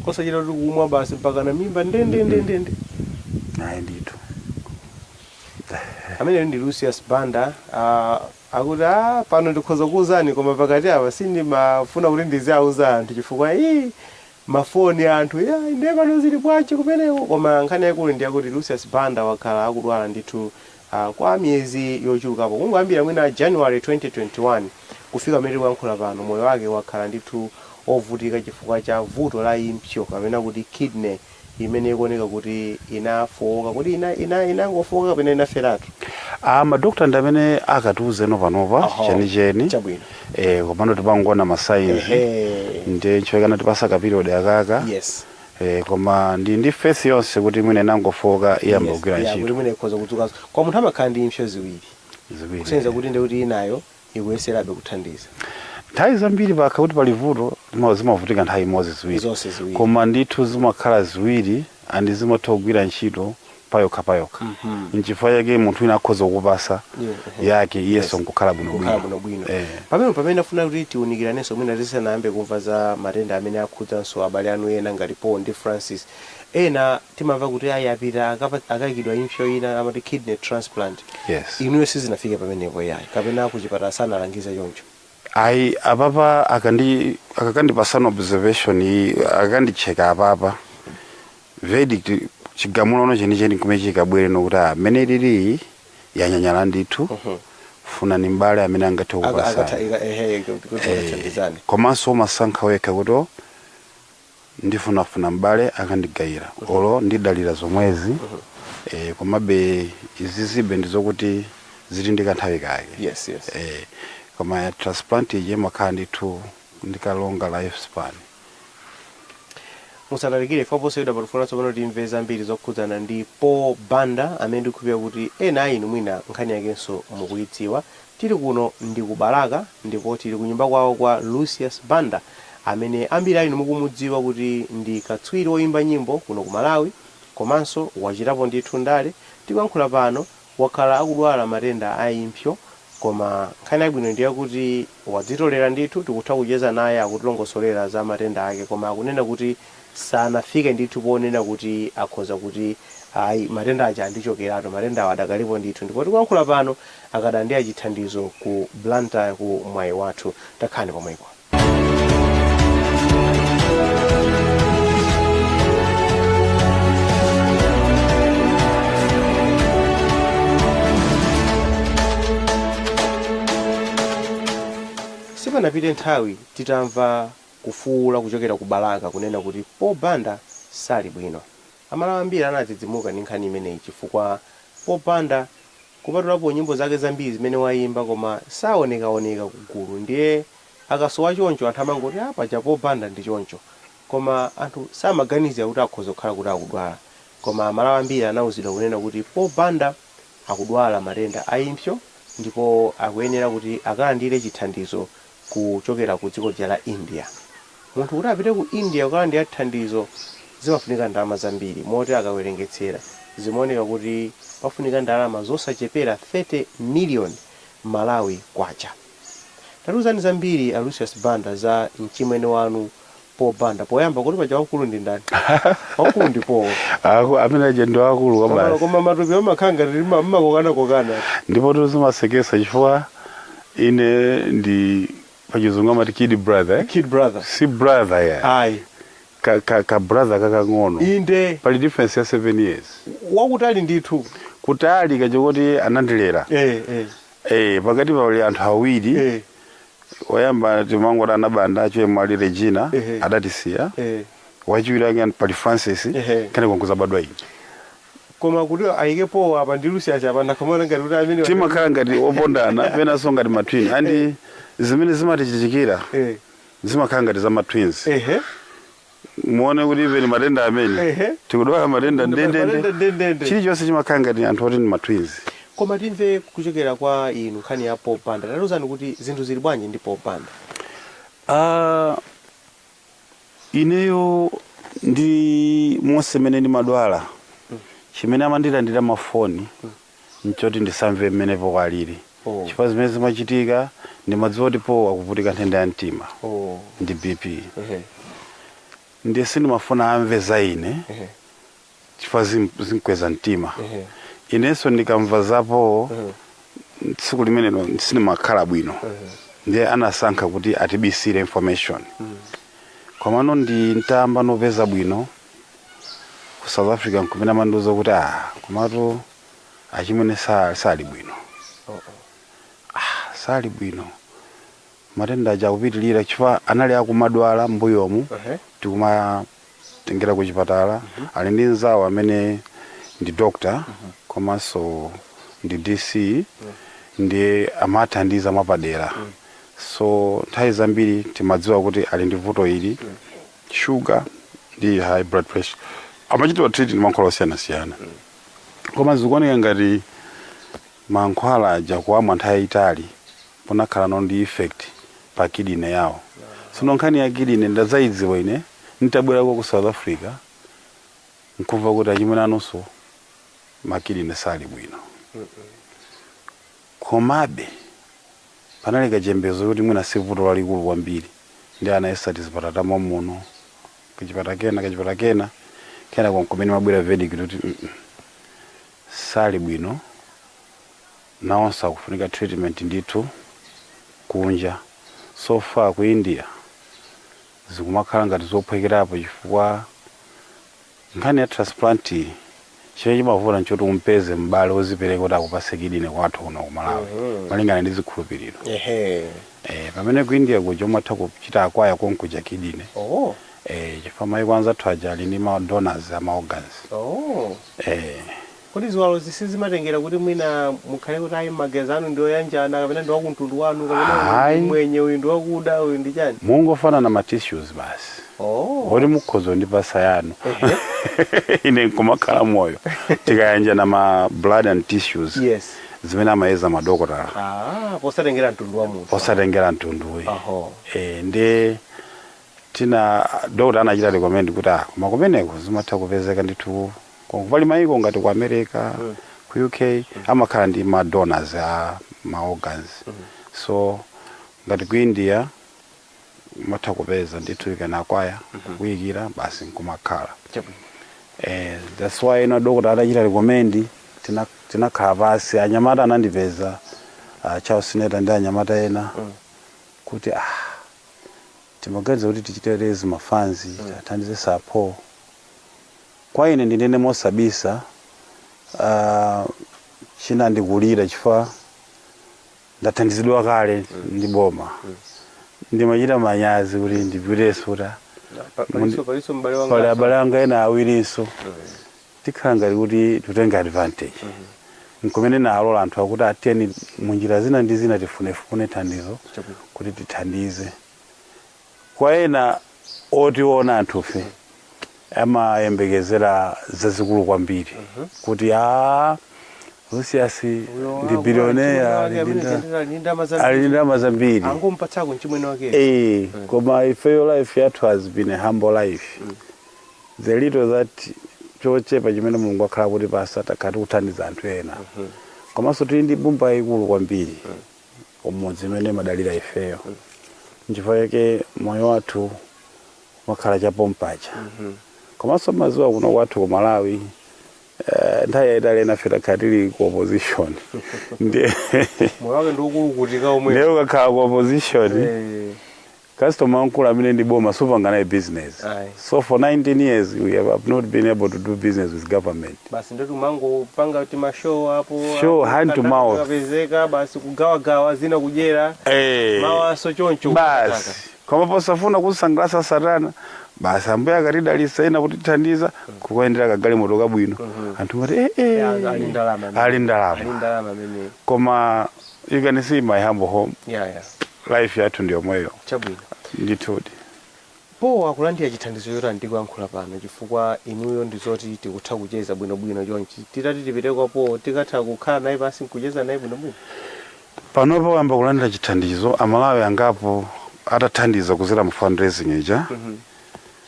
Osachita kuti kumwa basi mpaka na mimba ndendendendende. Ayi ndithu. Amene ndi Lucius Banda, akuti pano ndikhoza kuwuzani, koma pakati apa sindimafuna kuti ndiziauza anthu chifukwa ii mafoni anthu ya ndiye pano zili bwanji kumeneko. Koma nkhani yaikulu ndi yakuti Lucius Banda wakhala akudwala ndithu kwa miyezi yochulukapo, kungoyambira mwina January 2021 kufika pamene tikuyankhula pano. Moyo wake wakhala ndithu ovutika chifukwa cha vuto la impsyo kapena kuti kidney imene ikuoneka kuti inafowoka, kuti inangofowoka kapena inaferatu? Ah, madokta ndi amene akatiuzeno panopa Aha. chenicheni. Chabwino. Komano tipangoona ma signs. Ndi nchoyekana tipasa ka period akaka. Koma ndi faith yonse kuti mwina inangofoka, iyamba kugwira kuti ntchito. Mwina ikhoza kudzukanso. Kwa munthu amakhala ndi impsyo ziwiri, Ziwiri. kusonyeza kuti ndi kuti inayo ikuyeserabe kuthandiza. Nthawi zambiri pakha kuti pali vuto, zimavutika nthawi imodzi ziwiri. Zonse ziwiri. Koma ndithu zimakhala ziwiri and zimatha kugwira ntchito payokha payokha. Nchifukwa chake munthu wina akhoza kukupasa yake, iyenso nkukhala kukhala bwinobwino. Bwinobwino. Pamene afuna kuti tiwunikiranenso, mwina tisanayambe kumva za matenda amene akhudzanso abale anu ena ngati Paul ndi Francis, ena timamva kuti ayi, apita akayikidwa impsyo ina, amati kidney transplant. Yes. Inuyo sizinafike pamenepo yayi, kapena kuchipatala sanalangize choncho? Ayi, apapa akakandipasana observation iyi, akandicheka apapa, verdict, chigamulo chenicheni kumene chikabwere nokuti amene lili yanyanyala ndithu, funani mbale amene angathe kukupasani. Ehe, kuti akathandizane. Komanso umasankha wekha kuti ndifunafuna mbale akandigayira olo ndidalira zomwezi. Komabe izizibe ndizokuti zili ndi kanthawi kake. Koma transplant ije imakhala ndithu ndika longer life span. Musatalikire posachedwa patifuna tsopano timve zambiri zokhudzana ndi Paul Banda, amene ndikukhulupirira kuti ena a inu mwina nkhani yakenso mukuyidziwa. Tili kuno ndi ku Balaka, ndipo tili ku nyumba kwawo kwa Lucius Banda, amene ambiri a inu mukumudziwa kuti ndi katswiri woyimba nyimbo kuno ku Malawi, komanso wachitapo ndithu ndale. Tikuyankhula pano wakhala akudwala matenda a impsyo, koma nkhani yabwino ndi yakuti wadzitolera ndithu, tikutha kucheza naye, akutilongosolera za matenda ake, koma akunena kuti sanafike ndithu ponena kuti akhoza kuti ayi, matenda aja andichokeratu. Matenda awo adakalipo ndithu, ndipo tikuyankhula pano akadandira chithandizo ku Blantyre ku Mwaiwathu. Takhani pomwepo. Sipanapite nthawi titamva kufuula kuchokera ku Balaka kunena kuti Paul Banda sali bwino, Amalawi ambiri anadzidzimuka ndi nkhani imeneyi, chifukwa Paul Banda, kupatulapo nyimbo zake zambiri zimene wayimba, koma saonekaoneka kugulu. Ndiye akasowa choncho anthu amangoti, "Ah, paja Paul Banda ndi choncho," koma anthu samaganizira kuti akhoza kukhala kuti akudwala. Koma Amalawi ambiri anawuzidwa kunena kuti Paul Banda akudwala matenda a impsyo ndipo akuyenera kuti akalandire chithandizo kuchokera ku dziko lija la India. Munthu kuti apite ku India kukalandira thandizo zimafunika ndalama zambiri, moti akawerengetsera zimaoneka kuti pafunika ndalama zosachepera 30 million Malawi kwacha. Tatiuzani zambiri a Lucius Banda za mchimwene wanu Paul Banda. Poyamba, kuti paja wamkulu ndi ndani? Wamkulu ndi Paul. Amene aja ndi akulu kwabasi. Koma matupi amakhala ngati mmakokana-kokana. Ndipo tizimasekesa chifukwa ine ndi, pachizungu amati kid brother, eh? Kid brother. Si brother ya. Ayi. Ka brother kakang'ono. Pali difference ya 7 years. Wakutali ndithu. Kutali kachikuti anandilera. Pakati pali anthu awiri. Woyamba timangoti anabanda acho mwali Regina, adatisiya. Wachiwiri ake pali Francis. Kene konkuzabadwa ine. Koma kuti ayikepo apa ndi Lucius apa, ndakhomana ngati kuti amene Timakhala ngati opondana, penanso ngati ma twin, and zimene zimatichitikira zimakhala ngati za ma twins. Muone kuti even matenda amene tikudwala, matenda ndendende. Matenda ndendende. Chilichonse chimakhala ngati anthu oti ndi ma twins. Koma timve kuchokera kwa inu nkhani ya Paul Banda. Tatiuzani kuti zinthu zili bwanji ndi Paul Banda? Ineyo ndi monse mmene ndimadwala, chimene amandilandira mafoni nchoti ndisamve mmenepo kwalili, chifukwa zimene zimachitika ndimadziwa kuti Paul akuvutika nthenda ya mtima ndi BP. Ndiye sindimafuna amve za ine, chifukwa zinkweza mtima. Inenso ndikamva zapo tsiku limenelo sindimakhala bwino. Ndiye anasankha kuti atibisire information. Komano ndi ntamba nopeza bwino ku South Africa, nkumene amandiuza kuti, "Ah, komatu achimwene sali bwino." Ah, sali bwino, matenda aja akupitilira, chifukwa anali akumadwala mbuyomu, tikumatengera ku chipatala. Ali ndi nzawo amene ndi doctor, komanso Ndi DC, ndiye amathandiza mwapadera. So nthawi zambiri timadziwa kuti ali ndi vuto ili, sugar ndi high blood pressure, amachitidwa treat ndi mankhwala osiyanasiyana. Koma zikuoneka ngati mankhwala aja kuamwa nthawi yayitali punakhala no ndi effect pa kidney yawo. Sono nkhani ya kidney ndadzayidziwa ine nditabwerako ku South Africa, nkumva kuti achimwene anunso ma kidney sali bwino. Komabe panali kachembezo kuti mwina si vuto lalikulu kwambiri, ndi anayesa tizipatala muno, kachipata kena, kachipata kena, kena kumene mabwera verdict kuti sali bwino, nawonso akufunika treatment ndithu kunja. So far ku India zikumakhala ngati zophwekerapo, chifukwa nkhani ya transplant, chimene chimavuta nchoti umpeze m'bale wozipereka kuti akupase kidney kwathu kuno ku Malawi, malingana ndi zikhulupiriro. Pamene ku India kuja umatha kuchita acquire konkuja kidney. Chifukwa maiko anzathu aja ali ndi ma donors ama organs. Kodi ziwalo zisizimatengera kuti mwina mukhale kuti ayi, magazi anu ndi oyanjana, kapena ndi wakumtundu wanu, kapena Ayi. uyu mwenye, uyu ndi wakuda, uyu ndi chani? Mungofanana ma tissues basi. Oti mukhoza ndipasa yanu, ine nkumakhala moyo, tikayanjana ma blood and tissues zimene amayeza madokotala. Ah, posatengera mtundu wa munthu. Posatengera mtunduyi. Ndi tina dokota anachita recommend kuti ah, koma kumeneko zimatha kupezeka ndithu. Koma pali maiko ngati ku America, ku UK, amakhala ndi ma donors a ma organs. So ngati ku India umatha kupeza ndithu, you can acquire, kuyikira basi nkumakhala. That's why ino dokota atachita recommend, tinakhala pasi, anyamata anandipeza, Charles Neta ndi anyamata ena, kuti ah, timaganiza kuti tichite raise ma funds, athandize sapo. Kwa ine ndinene mosabisa, chinandikulira chifukwa ndathandizidwa kale ndi boma. Ndimachita manyazi kuti ndipitenso kuti Palinso m'bale wanga. Pali abale anga ena awirinso, tikhala ngati kuti tikutenga advantage. Nkumene nalola anthu akuti atiyeni munjira zina ndi zina tifunefune thandizo kuti tithandize. Kwa ena otiona anthufe amayembekezera zazikulu kwambiri kuti a Lucius ndi billionaire, ali ndi ndalama zambiri. Angompatsako mchimwene wake. Koma ifeyo life yathu has been a humble life. The little that, chochepa chimene Mulungu akhala kuti pasa, takhala tikuthandiza anthu ena. Komanso tili ndi mbumba yayikulu kwambiri umodzi imene imadalira ifeyo. Nchifukwa chake moyo wathu wakhala chapompacha. Komanso mazuwa kuno kwathu ku Malawi, nthawi yayitali enafe takhala tili ku opposition, ndiye Moyo wake ndi ukulukutika omwe. Ndiye ukakhala ku opposition, customer wamkulu amene ndi boma, supanga naye business. So for 19 years we have not been able to do business with government. Basi ndoti umangopanga ti ma show apo. Show, apo, hand to kanthawi mouth. Kapezeka basi kugawagawa, zina kudyera. Mawaso choncho. Basi, koma posafuna kusangalatsa satana, basi ambuye akatidalitsa ena kutithandiza kukuyendera kagalimoto kabwino, anthu ngati eh, eh, Ali ndalama amene. Ali ndalama. Ali ndalama amene. Koma you can see my humble home. Life yathu ndi yomweyo. Chabwino. Ndithudi. Po akulandira chithandizo chotani ndikuyankhula pano? Chifukwa inuyo ndizoti tikutha kucheza bwinobwino chonchi, titati tipite kwapo tikatha kukhala naye pasi nkucheza naye bwinobwino? Panopo wayamba kulandira chithandizo. Amalawi angapo atathandiza kuzera mu fundraising ija.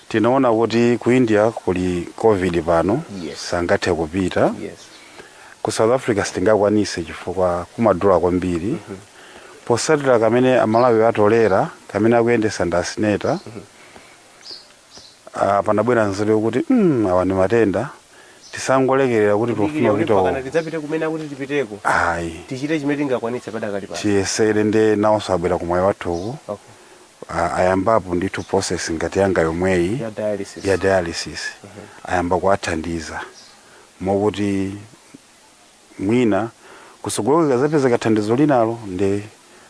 Tinaona kuti ku India kuli COVID pano, sangathe kupita. Ku South Africa sitingakwanise chifukwa kumadula kwambiri. Posatira kamene Amalawi atolera, kamene akuyendesa ndi asineta, panabwera nzeru yokuti awa ndi matenda, tisangolekerera kuti tofuna kuti kupita pakana uko. Tidzapite kumene akuti tipiteko. Ayi. Tichite chimene tingakwanitse padakali pano. Tiyesere. Nde nawonso abwera kumwayi wathuku. Ayambapo ndithu process ngati yanga yomweyi. Ya dialysis. Ya dialysis. Ayamba kuwathandiza mokuti mwina kusogoloko kazapezeka thandizo linalo ndi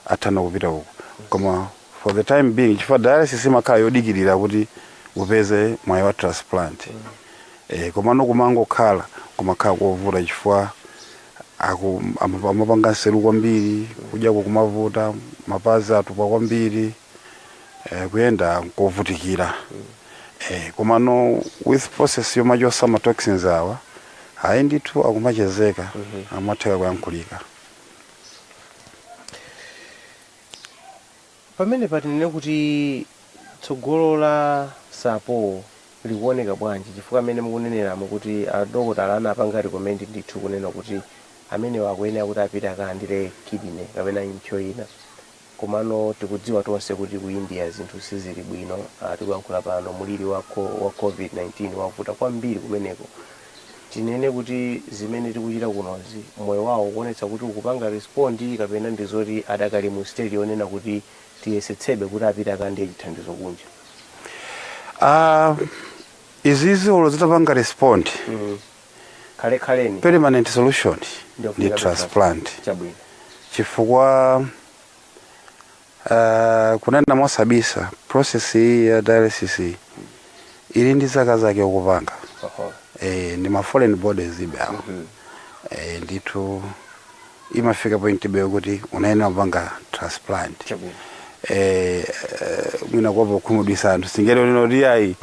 athana kupita uko. Koma for the time being, chifukwa dialysis imakhala yodikirira kuti upeze mwayi wa transplant, komano kumangokhala kumakhala kovuta chifukwa Amapanga nseru kwambiri, kudyako kumavuta, mapazi atupa kwambiri, kuyenda nkovutikira. Komano with process yomachosa ma toxins awa, ayi ndithu akumachezeka, amatheka kuyankhulika. Pamene patinene kuti tsogolo la Sir Paul likuoneka bwanji, chifukwa amene mukuneneramo kuti adokotala anapanga recommend ndithu kunena kuti amenewa akuyenera kuti apite akalandire kidney kapena impsyo ina, komano tikudziwa tonse kuti ku India zinthu sizili bwino. Tikuyankhula pano muliri wa COVID-19 wavuta kwambiri kumeneko. Tinene kuti zimene tikuchita kunozi, moyo wawo ukuonetsa kuti ukupanga respond, kapena ndi zoti adakali mu state yonena kuti tiyesetsebe kuti apite akalandire chithandizo kunja? Izizi olo zitapanga respond, Khalekhaleni permanent solution ndi Ndiyofunika transplant. Chabwino. Chifukwa kunena mosabisa, process iyi ya dialysis iyi ili ndi zaka zake ukupanga. Ndi ma foreign bodies ibe awo. Ndithu imafika point ibe kuti unayenera kupanga transplant. Chabwino. Mwina kuopa kukhumudwitsa anthu, singere unena kuti ayi,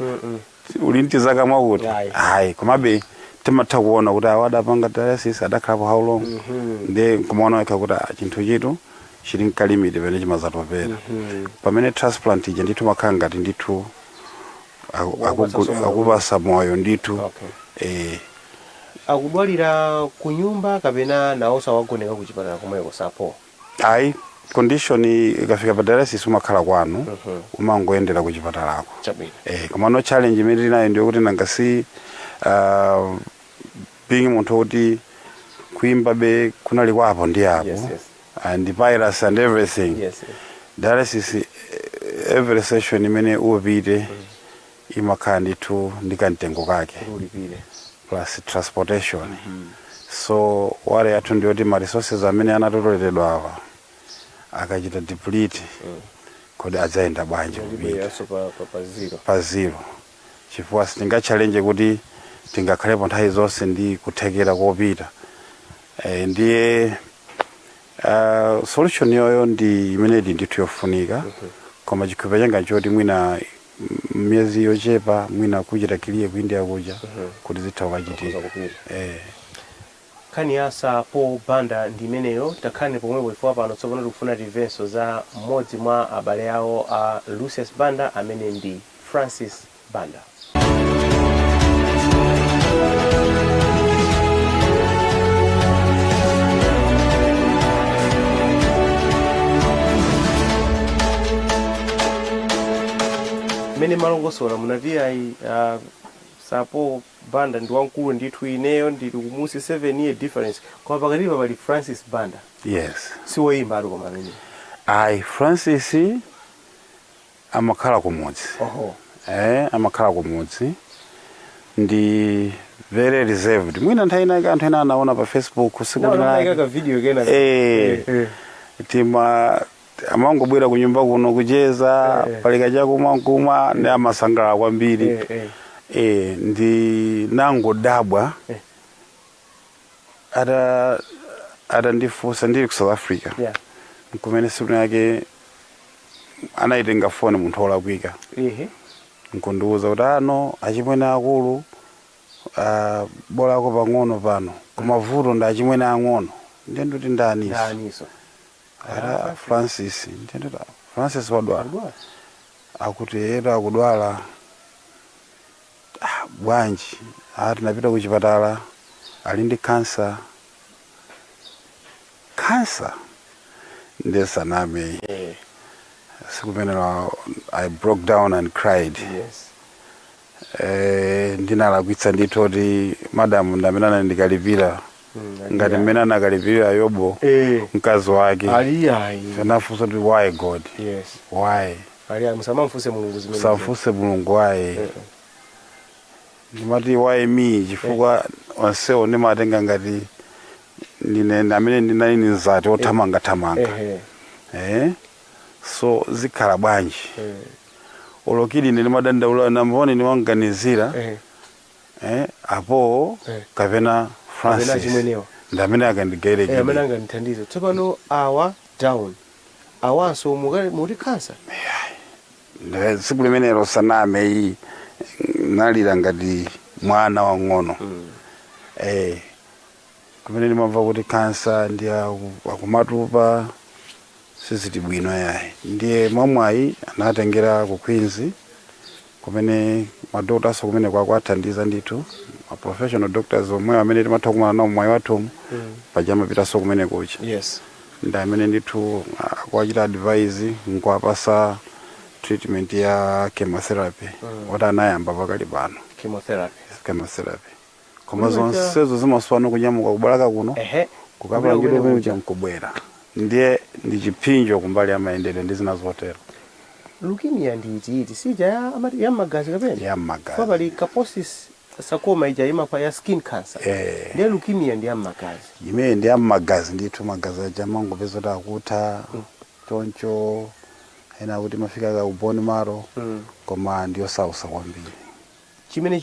uli ndi zaka mwakuti. Ayi. Ayi, komabe timatha kuona kuti awa adapanga dialysis adakhalapo how long, ndi kumaona wekha kuti ah, chinthu chitu chili nka limit pamene chimazatopera. Pamene transplant ija ndithu makhala ngati ndithu Wakupatsa moyo. Akupasa moyo ndithu. Akudwalira ku nyumba kapena nawonso awagoneka ku chipatala komweko Sir Paul? Ayi, condition ikafika pa dialysis umakhala kwanu, umangoyendera ku chipatalako. Chabwino. Koma no challenge imene tinayo ndiyokuti nanga si being munthu wokuti kuimba be kunali kwapo ndi apo, and piracy and everything, dialysis every session imene upite imakhala ndithu ndi kamtengo kake, Kuti ulipire. Plus transportation. So worry yathu ndiyoti ma resources amene anatotoleredwa awa akachita deplete, kodi adzayenda bwanji kupita? Ndibwereranso pa zero. Pa zero, chifukwa sitinga challenge kuti tingakhalepo nthawi zonse ndi kuthekera kopita. Ndiye solution yoyo ndi imene ili ndithu yofunika, koma chikhulupiriro changa nchoti mwina miyezi yochepa, mwina kuchita clear ku India kuja, kuti zitha kukachitika. Kuza kupita. Eh. Nkhani ya Sir Paul Banda ndi imeneyo. Takhalani pomwepo, chifukwa pano tsopano tikufuna timvenso za mmodzi mwa abale awo a Lucius Banda amene ndi Francis Banda. Mmene malongosola munati ayi, Sir Paul Banda ndi wamkulu ndithu, ineyo ndili kumusi, 7 year difference, koma pakatipa pali Francis Banda. Yes. Siwoyimba ali koma amene? Ayi, Francis amakhala kumudzi. Amakhala kumudzi, ndi very reserved. Mwina nthawi inake anthu ena anaona pa Facebook siku Naona ka video kena. Tima amangobwera ku nyumba kuno kucheza, palika chakumwa nkumwa, ndi amasangalala kwambiri. Ndi nangodabwa atandifunsa ndili ku South Africa, nkumene siku yake anayitenga foni munthu wolakwika, nkundiwuza kuti ano achimwene akulu, bolako pang'ono pano, koma vuto ndi achimwene ang'ono. Ndiye ndikuti ndaniso? Ndaniso? Ata Francis. Ndiye ndikuti Francis wadwala? Akudwala. Akuti era akudwala. Ah, bwanji? Ah, tinapita ku chipatala, ali ndi cancer. Cancer? Ndiye saname, sikumenera I broke down and cried. Ndinalakwitsa ndithu kuti madamu ndamene anandikalipira ngati mmene anakalipirira Yobo mkazi wake. Ali ayi. Anafunsa kuti why, God? Why? Ali ayi, musamamfunse Mulungu zimene. Samfunse Mulungu why. Ndimati why me? Chifukwa onsewo ndimatenga ngati ndine amene ndinali ni nzati othamangathamanga. So zikhala bwanji? Olokili ine ndimadandaula namboni ndimanganizira apo kapena Kapena Francis chimwenewa. Ndi amene akandigaire. Amene angandithandize tsopano awa down, awanso muti khansa. Tsiku limenelo saname iyi, nalira ngati mwana wang'ono. Kumene ndimamva kuti kansa ndi akumatupa, siziti bwino yayi. Ndiye mwamwayi anatengera ku Queens, kumene madoctors kumene kwakwathandiza ndithu, ma professional doctors omwe amene timatha kumana nawo mwayi wathumu, paja amapitanso kumene kucha. Ndi amene ndithu akuwachita advise nkuwapasa treatment ya chemotherapy, oti anayamba pakali pano. Chemotherapy. Chemotherapy, koma zonsezo zimaswana kunyamuka kubalaka kuno kukapangidwa Kumene kumene kuja. Nkubwera ndiye ndi chipsinjo kumbali ya mayendedwe ndi zina zotero. Leukemia ndi itiiti sija ya amati ya magazi kapena? Ya magazi. Kwa pali Kaposi's sarcoma, ija imapa ya skin cancer. Ndiye leukemia ndi ya magazi. Imene ndi ya magazi ndithu. Magazi aja mangopeza kuti akutha choncho, ena kuti mafika ka ku bone marrow, koma ndiyosausa kwambiri. Chimene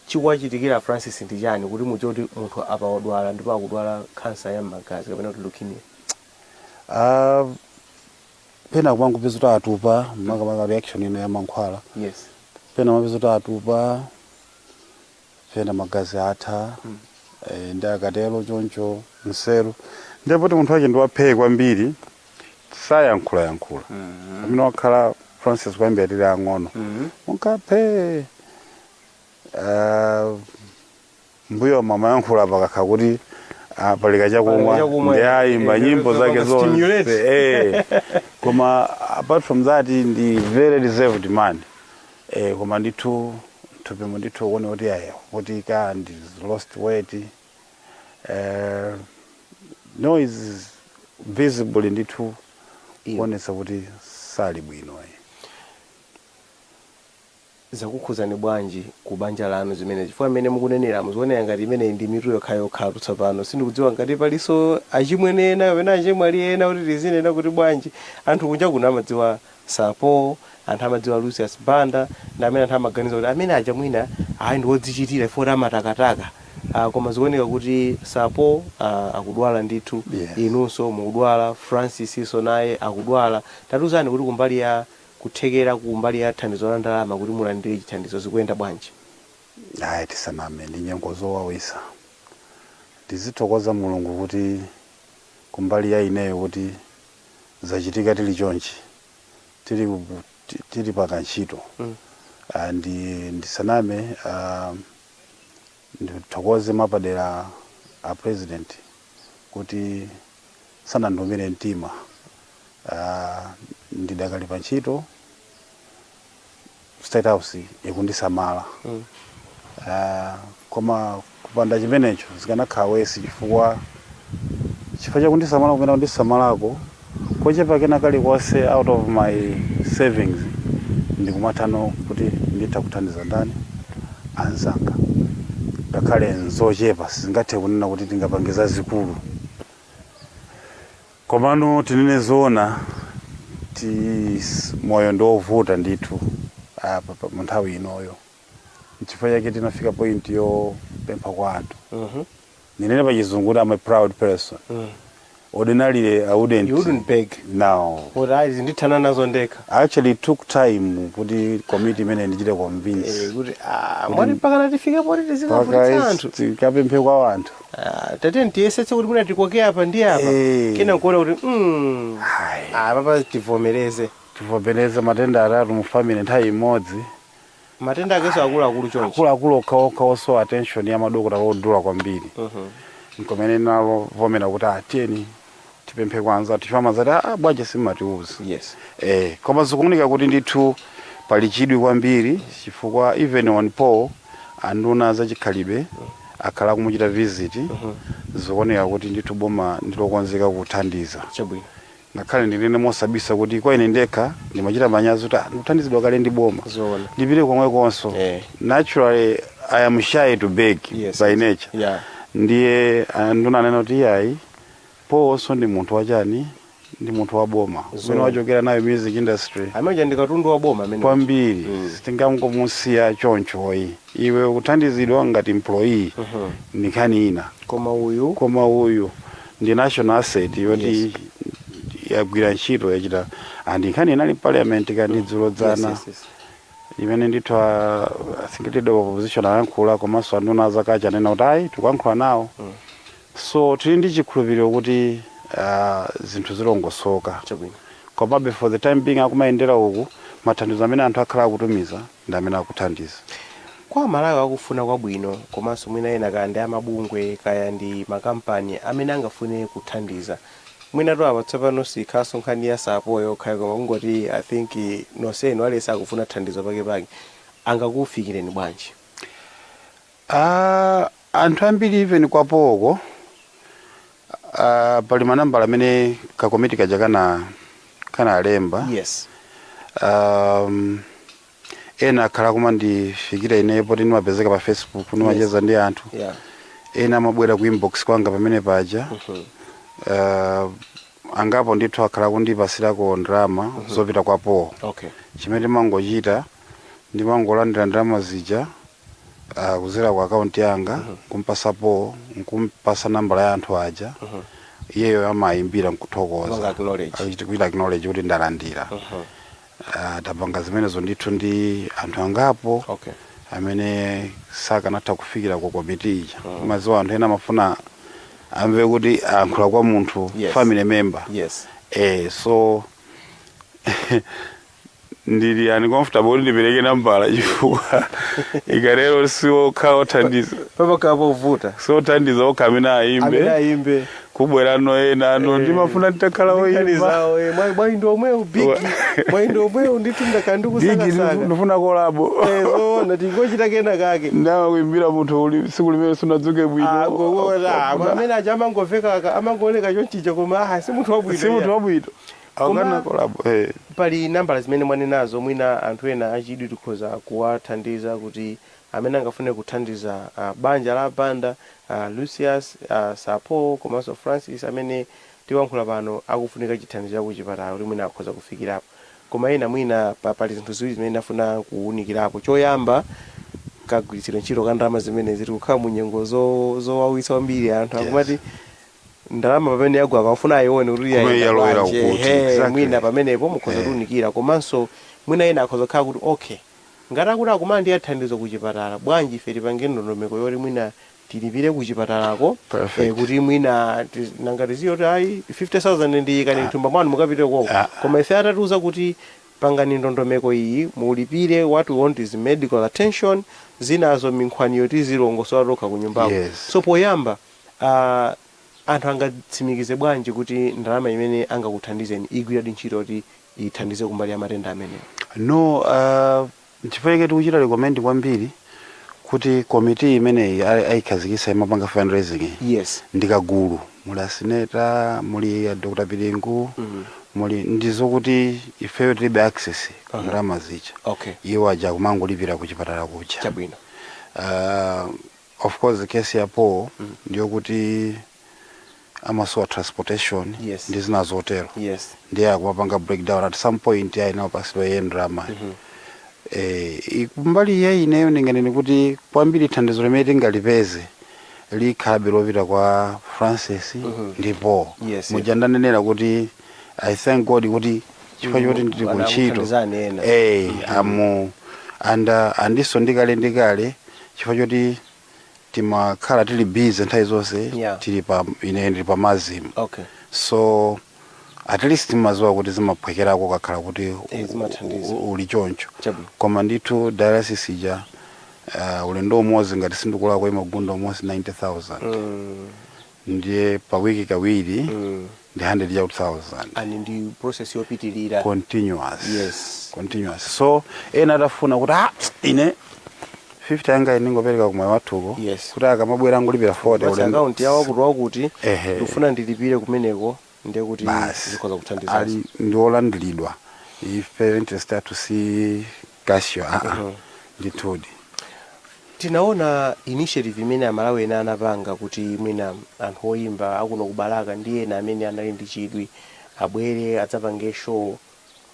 chikuwachitikira Francis ndi chani, kuti mudziwe kuti munthu apa wadwala ndipo akudwala kansa ya magazi kapena kuti leukemia? Ah, pena kumangopeza kuti atupa, makamaka reaction ino ya mankhwala. Pena mapeza kuti atupa, pena magazi atha. Ndi akatero choncho nseru, ndipo kuti munthu wake ndiwaphee kwambiri, sayankhulayankhula. Amene wakhala Francis kwambiri tili ang'ono, munkaphe mbuyo mamayankhula pakakha kuti palika chakumwa. Palika chakumwa, ndi ayimba nyimbo zake panga stimulate. zonse. Koma apart from that ndi very reserved man. Koma ndithu mthupimo ndithu kuone kuti aya kuti ka ndi lost weight, no is visible ndithu kuonetsa kuti sali bwino. Zakukhuzani bwanji ku banja lanu zimene, chifukwa mmene mukunenera muzionera ngati imene ndi mitu yokhayokha tsopano? Sindikudziwa ngati palinso achimwene ena kapena achemwali ena, kuti tizinena kuti bwanji. Anthu kunja kuno amadziwa Sapo, anthu amadziwa Lucius Banda, ndi amene anthu amaganiza kuti amene aja mwina ayi ndi wodzichitira ifoti amatakataka. Koma zikuoneka kuti Sapo akudwala ndithu. Inunso mukudwala, Francis iso naye akudwala. Tatiuzani kuti kumbali ya kuthekera, kumbali ya thandizo la ndalama kuti mulandire chithandizo, zikuyenda bwanji? Ayi, tisaname, ndi nyengo zowawisa. Ndizithokoza Mulungu kuti kumbali ya ineyo kuti zachitika tili chonchi, tili pakantchito. Ndi ndisaname, ndithokoze mwapadera a President kuti sanandiumire mtima. Ndidakali pa ntchito, State House ikundisamala. Koma kupanda chimenecho zikanakhala worse, chifukwa chakundisamala kumene kundisamalako kochepa kena kalikonse out of my savings, ndikumathano kuti nditha kuthandiza ndani, anzanga, ngakhale nzochepa, sizingathe kunena kuti tingapange zazikulu. Komano tinene zoona, ti moyo ndi wovuta ndithu apa mu nthawi inoyo. Nchifukwa chake tinafika point yopempha kwa anthu. Ndinene pa Chizungu kuti I'm a proud person. Ordinarily I wouldn't. You wouldn't beg. No. Kuti ayi, ndithana nazo ndekha. Actually, it took time kuti committee imene ndichite convince. Kuti mwati mpakana tifike poti tizikavutitsa anthu? Tikapemphe kwa anthu. Ah, tate tiyesetse kuti mwina tikoke apa ndi apa. Kena nkuona kuti Ayi. Papa tivomereze. Tivomereze, matenda atatu mu family nthawi imodzi. Matenda akenso akuluakulu chonchi. Akuluakulu okhaokha, osowa attention ya madokota odula kwambiri. Nkomene navomera kuti atiyeni tipemphe kwanza, tifama zati, ah, bwanji simmatiuza? Koma zikuoneka kuti ndithu pali chidwi kwambiri, chifukwa even on Paul, anduna zachikhalidwe akhala kumuchita visit. Zikuoneka kuti ndithu boma ndilokonzeka kuthandiza. Ngakhale ndinene mosabisa kuti kwa ine ndekha ndimachita manyazi kuti ndikuthandizidwa kale ndi boma, ndipite komwekonso? Naturally I am shy to beg by nature. Ndiye nduna anena kuti iyayi, Paul ndi munthu wachani, Ndi munthu wa boma Zo. umene wachokera nayo music industry. Amene ndi katundu wa boma amene. Kwambiri. Sitingangomusiya chonchoyi. Iwe kuthandizidwa ngati employee ndi nkhani ina. Koma uyu Koma uyu ndi national asset yoti yagwira ntchito, yachita, and nkhani inali parliament kandi dzulo dzana imene ndithu I think leader of opposition ayankhula, komanso anduna azakacha anena kuti ayi, tikuyankhula nawo. So tili ndi chikhulupiriro kuti zinthu zilongosoka. Komabe for the time being akumayendera uku, mathandizo amene anthu akhala akutumiza ndi amene akuthandiza. Kwa Malawi akufuna kwabwino, komanso mwina ena kaya ndi amabungwe, kaya ndi makampani amene angafune kuthandiza, mwina to apa tsopano sikhaso nkhani ya sapo yokha, koma kungoti I think nonsenu aliyense akufuna thandizo pakepake, angakufikireni bwanji? Anthu ambiri, even kwapoko, pali manambala amene kakomiti kaja kanalemba. Ena akhala kumandifikira ineyo poti ndimapezeka pa Facebook, ndimacheza ndi anthu. Ena amabwera ku inbox kwanga pamene paja. Angapo ndithu akhala kundipasirako ndalama zopita kwapo. Chimene ndimangochita, ndimangolandira ndalama zija kuzera ku akaunti yanga, kumpasapo, nkumpasa nambala ya anthu aja. Iyeyo amayimbira nkuthokoza. Kupanga acknowledge. Kuita acknowledge kuti ndalandira. Tapanga zimenezo ndithu ndi anthu angapo amene sakanatha kufikira ku komiti ija. Maziwa anthu ena amafuna amve kuti ayankhula kwa munthu family member. So ndili uncomfortable kuti ndipereke nambala, chifukwa ikalero siwokha othandiza. Papakhala povuta. Siothandiza okha amene Amene ayimbe, ayimbe. Kubwerano ena ano, ndimafuna nditakhala Nkhani woyimba. zawo, mwayi ndi omwewu, big mwayi ndi omwewu ndithu, ndakhala Big, ndikusakasaka. ndifuna collabo. Zoona, tingochita kena kake. Ndawa kuimbira munthu uli tsiku limene sunadzuke bwino. Amene aja amangomveka, amangooneka chonchicha, koma si munthu wabwino. Si munthu wabwino. Akana collabo. Pali nambala zimene mwanenazo, mwina anthu ena achidwi tikhoza kuwathandiza kuti amene angafune kuthandiza banja la Banda, Lucius, Sapo komanso Francis amene tikuyankhula pano akufunika chithandizo cha kuchipatala, kuti mwina akhoza kufikirapo. Koma ena mwina pali zinthu ziwiri zimene ndafuna kuwunikirapo. Choyamba, kagwiritsidwe ntchito ka ndalama zimenezi. Tikukhala mu nyengo zowawitsa kwambiri. Anthu akumati ndalama pamene yagwa akafuna ayione kuti Kumene yayenda yalowera bwanji. kuti, Ehe, mwina pamenepo mukhoza kuwunikira. Komanso mwina ena akhoza kukhala kuti okay, ngati akuti akumana ndi athandizo kuchipatala, bwanji ife tipange ndondomeko yoti mwina tilipire kuchipatalako? Perfect. Kuti mwina nanga tiziyo kuti ayi, 50,000 ndiyikani mthumba mwanu mukapite koko. Koma ife atatiuza kuti pangani ndondomeko iyi mulipire, what we want is medical attention, zinazo minkhwaniyo tizilongosola tokha ku nyumbako. So poyamba, anthu angatsimikize bwanji kuti ndalama imene angakuthandizeni igwiradi ntchito kuti ithandize kumbali ya matenda amenewo? No, nchifukwa chake tikuchita recommend kwambiri kuti komiti imeneyi ayikhazikitsa imapanga fundraising iyi, ndi kagulu, muli aseneta, muli a Dr Piringu, muli ndizokuti ifeyo tilibe access ku ndalama zija. Iwo aja kumangolipira ku chipatala kuja. Of course case ya Paul ndiyokuti amasowa transportation ndi zina zotero. Ndiye akumapanga breakdown at some point, ayina pasidwa iye ndalama. Kumbali ya ineyo ndinganene kuti kwambiri thandizo limene tingalipeze likhalabe lopita kwa Francis ndipo muja ndanenera kuti I thank God kuti chifukwa choti ndili ku ntchito, Anakuthandizani ena. Amu anda andiso ndikale ndikale, chifukwa choti timakhala tili busy nthawi zonse, tili pa, ine ndili pa mazimu. So at least timaziwa kuti zimaphwekerako kakhala kuti Zimathandiza. Uli choncho. Chabwino. Koma ndithu dialysis ija, ulendo umodzi ngati sindikulako imagunda almost 90,000. Ndiye pa wiki kawiri ndi 100,000. And ndi process yopitilira. Continuous. Continuous. So ena atafuna kuti ine 50 yanga ndingopereka kumwe wathuko, kuti akamabwera angolipira 40. Basi, account yawo wakuti wakuti, ndikufuna ndilipire kumeneko, ndiye kuti Basi. zikhoza kuthandiza. Ali ndi olandiridwa. Ife interest yathu si cash, ndithudi. Tinaona initiative imene Amalawi ena anapanga kuti mwina anthu oyimba akuno ku Balaka ndi ena amene anali ndi chidwi Abwere adzapange show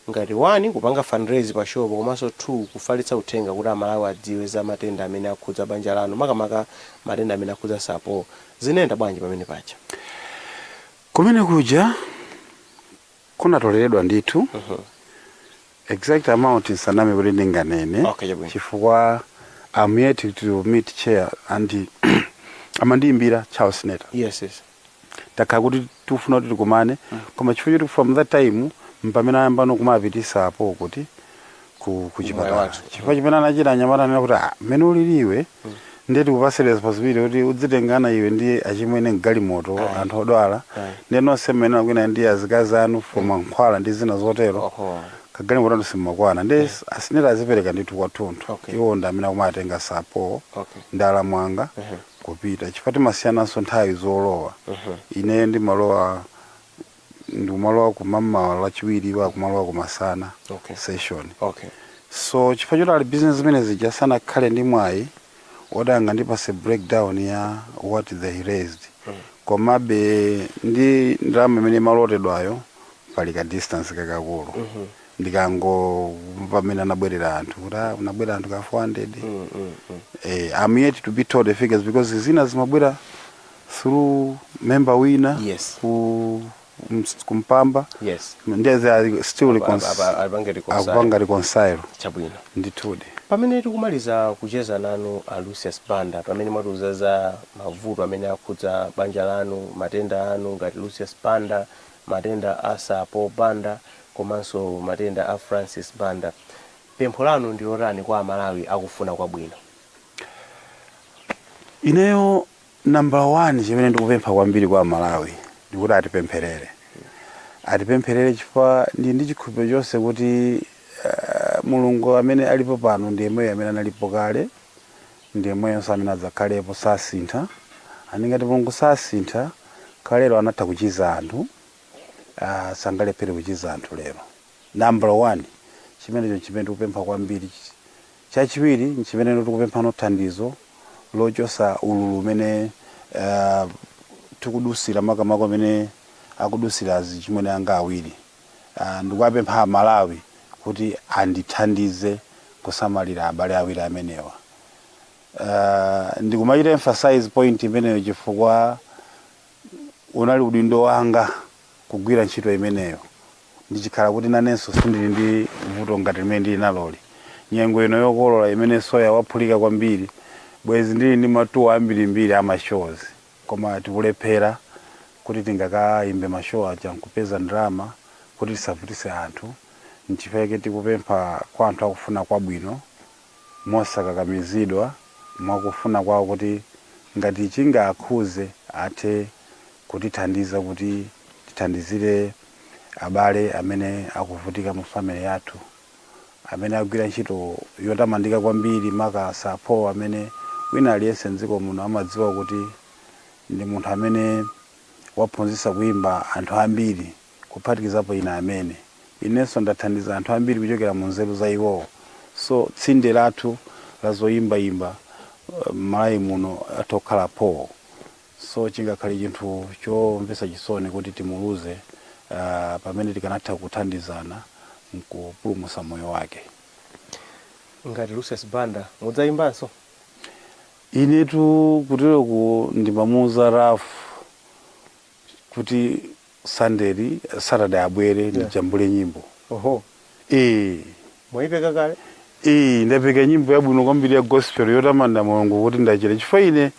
ngati 1 kupanga fundraise pa show, komanso 2 kufalitsa uthenga kuti Amalawi adziwe za matenda amene akhudza banja lanu, makamaka matenda amene akhudza Sapo. Zinayenda bwanji pamene paja? Kumene kuja kunatoleredwa ndithu. Exact amount nsaname kuti ndinganene, Okay, chabwino. chifukwa I'm yet to meet chair and amandiyimbira Charles Neta. Takhala kuti tikufuna kuti tikumane, koma chifukwa choti from that time mpamene ayambano kumapitisa apo kuti ku chipatala, wathu. Chifukwa chimene anachita anyamata anena kuti, "Ah, mmene uliliwe, ndiye tikupase responsibility kuti udzitengana iwe ndi achimwene mgalimoto, anthu odwala, ndiye nonse mmene akwina ndi azikazi anu for mankhwala ndi zina zotero, kagalimoto anu simmakwana." Ndi asineta azipereka ndithu kwathunthu. Iwo ndi amene akumatenga Sapo ndi alamwanga kupita, chifukwa timasiyananso nthawi zolowa. Ine ndimalowa, ndikumalowa kumamawa Lachiwiri, iwo akumalowa kumasana session. So chifukwa choti ali business zimene zija, sanakhale ndi mwayi woti angandipase breakdown ya what they raised. Komabe ndi ndalama imene imalotedwayo pali ka distance kakakulu. Ndikango pamene anabwerera anthu kuti, ah, unabwera anthu ka 400. I'm yet to be told the figures because zina zimabwera through member wina ku kumpamba. Ndiye they are still Apange reconcile. Akupanga reconcile. Chabwino. Ndithudi. Pamene tikumaliza kucheza nanu a Lucius Banda, pamene mwatiuza za mavuto amene akhudza banja lanu, matenda anu ngati Lucius Banda, matenda a Sapo Banda komanso matenda a Francis Banda, pempho lanu ndi lotani kwa Amalawi akufuna kwabwino? Ineyo number one chimene ndikupempha kwambiri kwa Malawi ndikuti atipempherere, atipempherere, chifukwa ndi chikhulupiriro chonse kuti Mulungu amene alipo pano ndi yemweyo amene analipo kale, ndi yemweyonso amene adzakhalepo, sasintha. Ani ngati Mulungu sasintha, kalero anatha kuchiza anthu, sangalephere kuchiza anthu lero. Number one chimenecho chimene tikupempha kwambiri. Chachiwiri nchimene tikupempha thandizo lochosa ululu umene tikudusira, makamaka amene akudusira azichimwene anga awiri. Ndikuwapempha Amalawi kuti andithandize kusamalira abale awiri amenewa. Ndikumachita emphasize point imeneyo chifukwa unali udindo wanga kugwira ntchito imeneyo. Ndichikhala kuti nanenso sindili ndi vuto ngati limene ndili naloli, nyengo ino yokolola imene soya waphulika kwambiri, bwezi ndili ndi ma tour ambirimbiri ama shows, koma tikulephera kuti tingakayimbe ma show aja nkupeza ndalama kuti tisavutise anthu. Nchifukwa chake tikupempha kwa anthu akufuna kwabwino, mosakakamizidwa, mwakufuna kwawo, kuti ngati chingakhuze athe kutithandiza kuti tithandizire abale amene akuvutika mu family yathu, amene agwira ntchito yotamandika kwambiri, maka Sapo amene wina aliyense mdziko muno amadziwa kuti ndi munthu amene waphunzitsa kuyimba anthu ambiri, kuphatikizapo ine amene inenso ndathandiza anthu ambiri kuchokera mu nzeru za iwowo. So tsinde lathu la zoyimbayimba m'Malawi muno atha kukhala po. So chingakhale chinthu chomvetsa chisoni kuti timuluze pamene tikanatha kuthandizana mkupulumutsa moyo wake. Ngati Lucius Banda, mudzayimbanso? Inetu kuteroku ndimamuuza Ralph kuti Sunday, Saturday abwere ndijambule nyimbo. Eh. Mwayipeka kale? Eh, ndapeka nyimbo yabwino kwambiri ya gospel yotamanda Mulungu kuti ndachira, chifukwa ine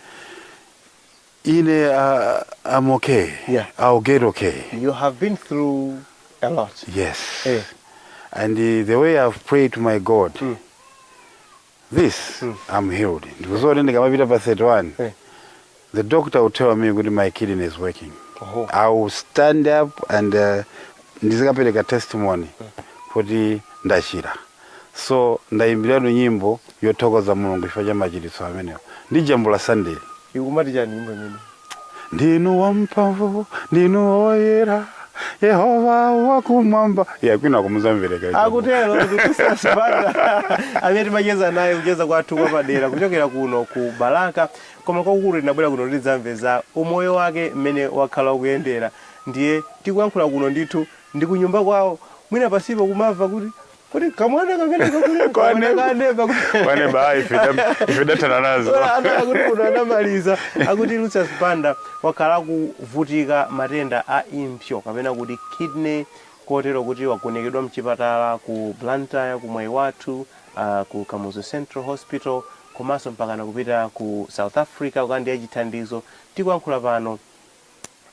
I'm okay. I'll get okay. You have been through a lot. Yes. And the way I've prayed to my God, this I'm healed. Ndikuzoti ndikamapita pa 31, the doctor will tell me kuti my kidney is working. I will stand up and ndizikapereka testimony kuti ndachira. So ndayimbiratu nyimbo yothokoza Mulungu chifukwa cha machiritso amenewo. Ndijambula Sunday. Ikumati chani nyimbo imene? Ndinu wamphamvu, ndinu woyera, Yehova wakumwamba. Ya, kwina kumuzamvereka. Akutero Lucius Banda amene timacheza naye, kucheza kwathu kwapadera kuchokera kuno ku Balaka, koma kwakukulu tinabwera kuno tidzamve za umoyo wake mmene wakhala ukuyendera. Ndiye tikuyankhula kuno ndithu ndi kunyumba kwawo, mwina pasipo kumamva kuti kuti kamwana kamene Kwa kaneba. Kwaneba, ife dathana nazo. Akuti kuno anamaliza. Akuti Lucius Banda wakhala akuvutika matenda a impsyo kapena kuti kidney, kotero kuti wagonekedwa mchipatala ku Blantyre, ku Mwaiwathu, ku Kamuzu Central Hospital, komanso mpakana kupita ku South Africa kukalandira chithandizo. Tikuyankhula pano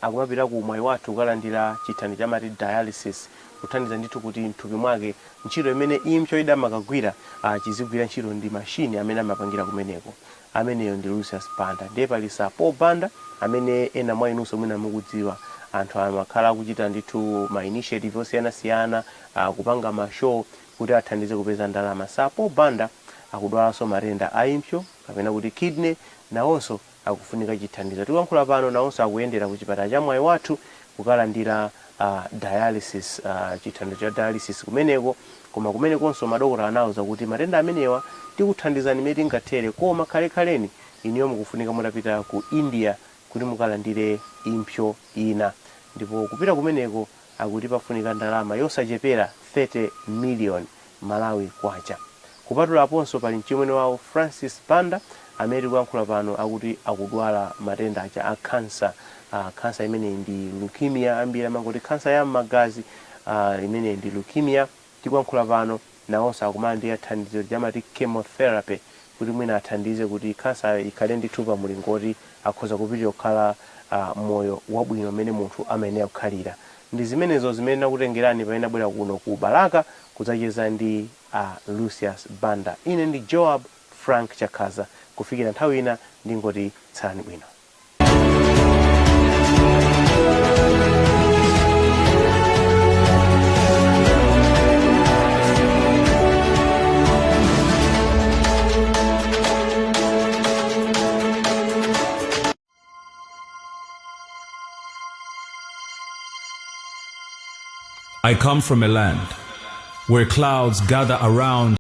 akumapita ku Mwaiwathu kukalandira chithandizo chamati dialysis, kuthandiza ndithu kuti mthupi mwake ntchito imene impsyo idamakagwira chizigwira ntchito ndi mashini amene amapangira kumeneko. Ameneyo ndi Lucius Banda. Ndiye pali Sir Paul Banda amene ena mwa inunso mwina mukudziwa. Anthu amakhala akuchita ndithu ma initiative osiyanasiyana, kupanga ma show kuti athandize kupeza ndalama. Sir Paul Banda akudwalanso matenda a impsyo kapena kuti kidney, nawonso akufunika chithandizo. Tikuyankhula pano nawonso akuyendera ku chipatala cha Mwaiwathu kukalandira dialysis, chithandizo cha dialysis kumeneko. Koma kumenekonso madokotala anawuza kuti matenda amenewa tikuthandizani imene tingathere, koma khalekhaleni inuyo mukufunika mutapita ku India kuti mukalandire impsyo ina, ndipo kupita kumeneko akuti pafunika ndalama yosachepera 30 million Malawi kwacha. Kupatulaponso pali mchimwene wawo Francis Banda amene tikuyankhula pano akuti akudwala matenda aja a kansa. Kansa imeneyi ndi leukemia. Ambiri amangoti kansa ya m'magazi, imeneyi ndi leukemia. Tikuyankhula pano nawonso akumalandira thandizo lijamati chemotherapy kuti mwina athandize kuti kansa ikhale ndithu pa mlingoti akhoza kupitirira kukhala moyo wabwino umene munthu amayenera kukhalira. Ndi zimenezo zimene nakutengerani pamene nabwera kuno ku Balaka kudzacheza ndi Lucius Banda. Ine ndi Joab Frank Chakhaza. Kufikira nthawi ina ndingoti tsalani bwino. I come from a land where clouds gather around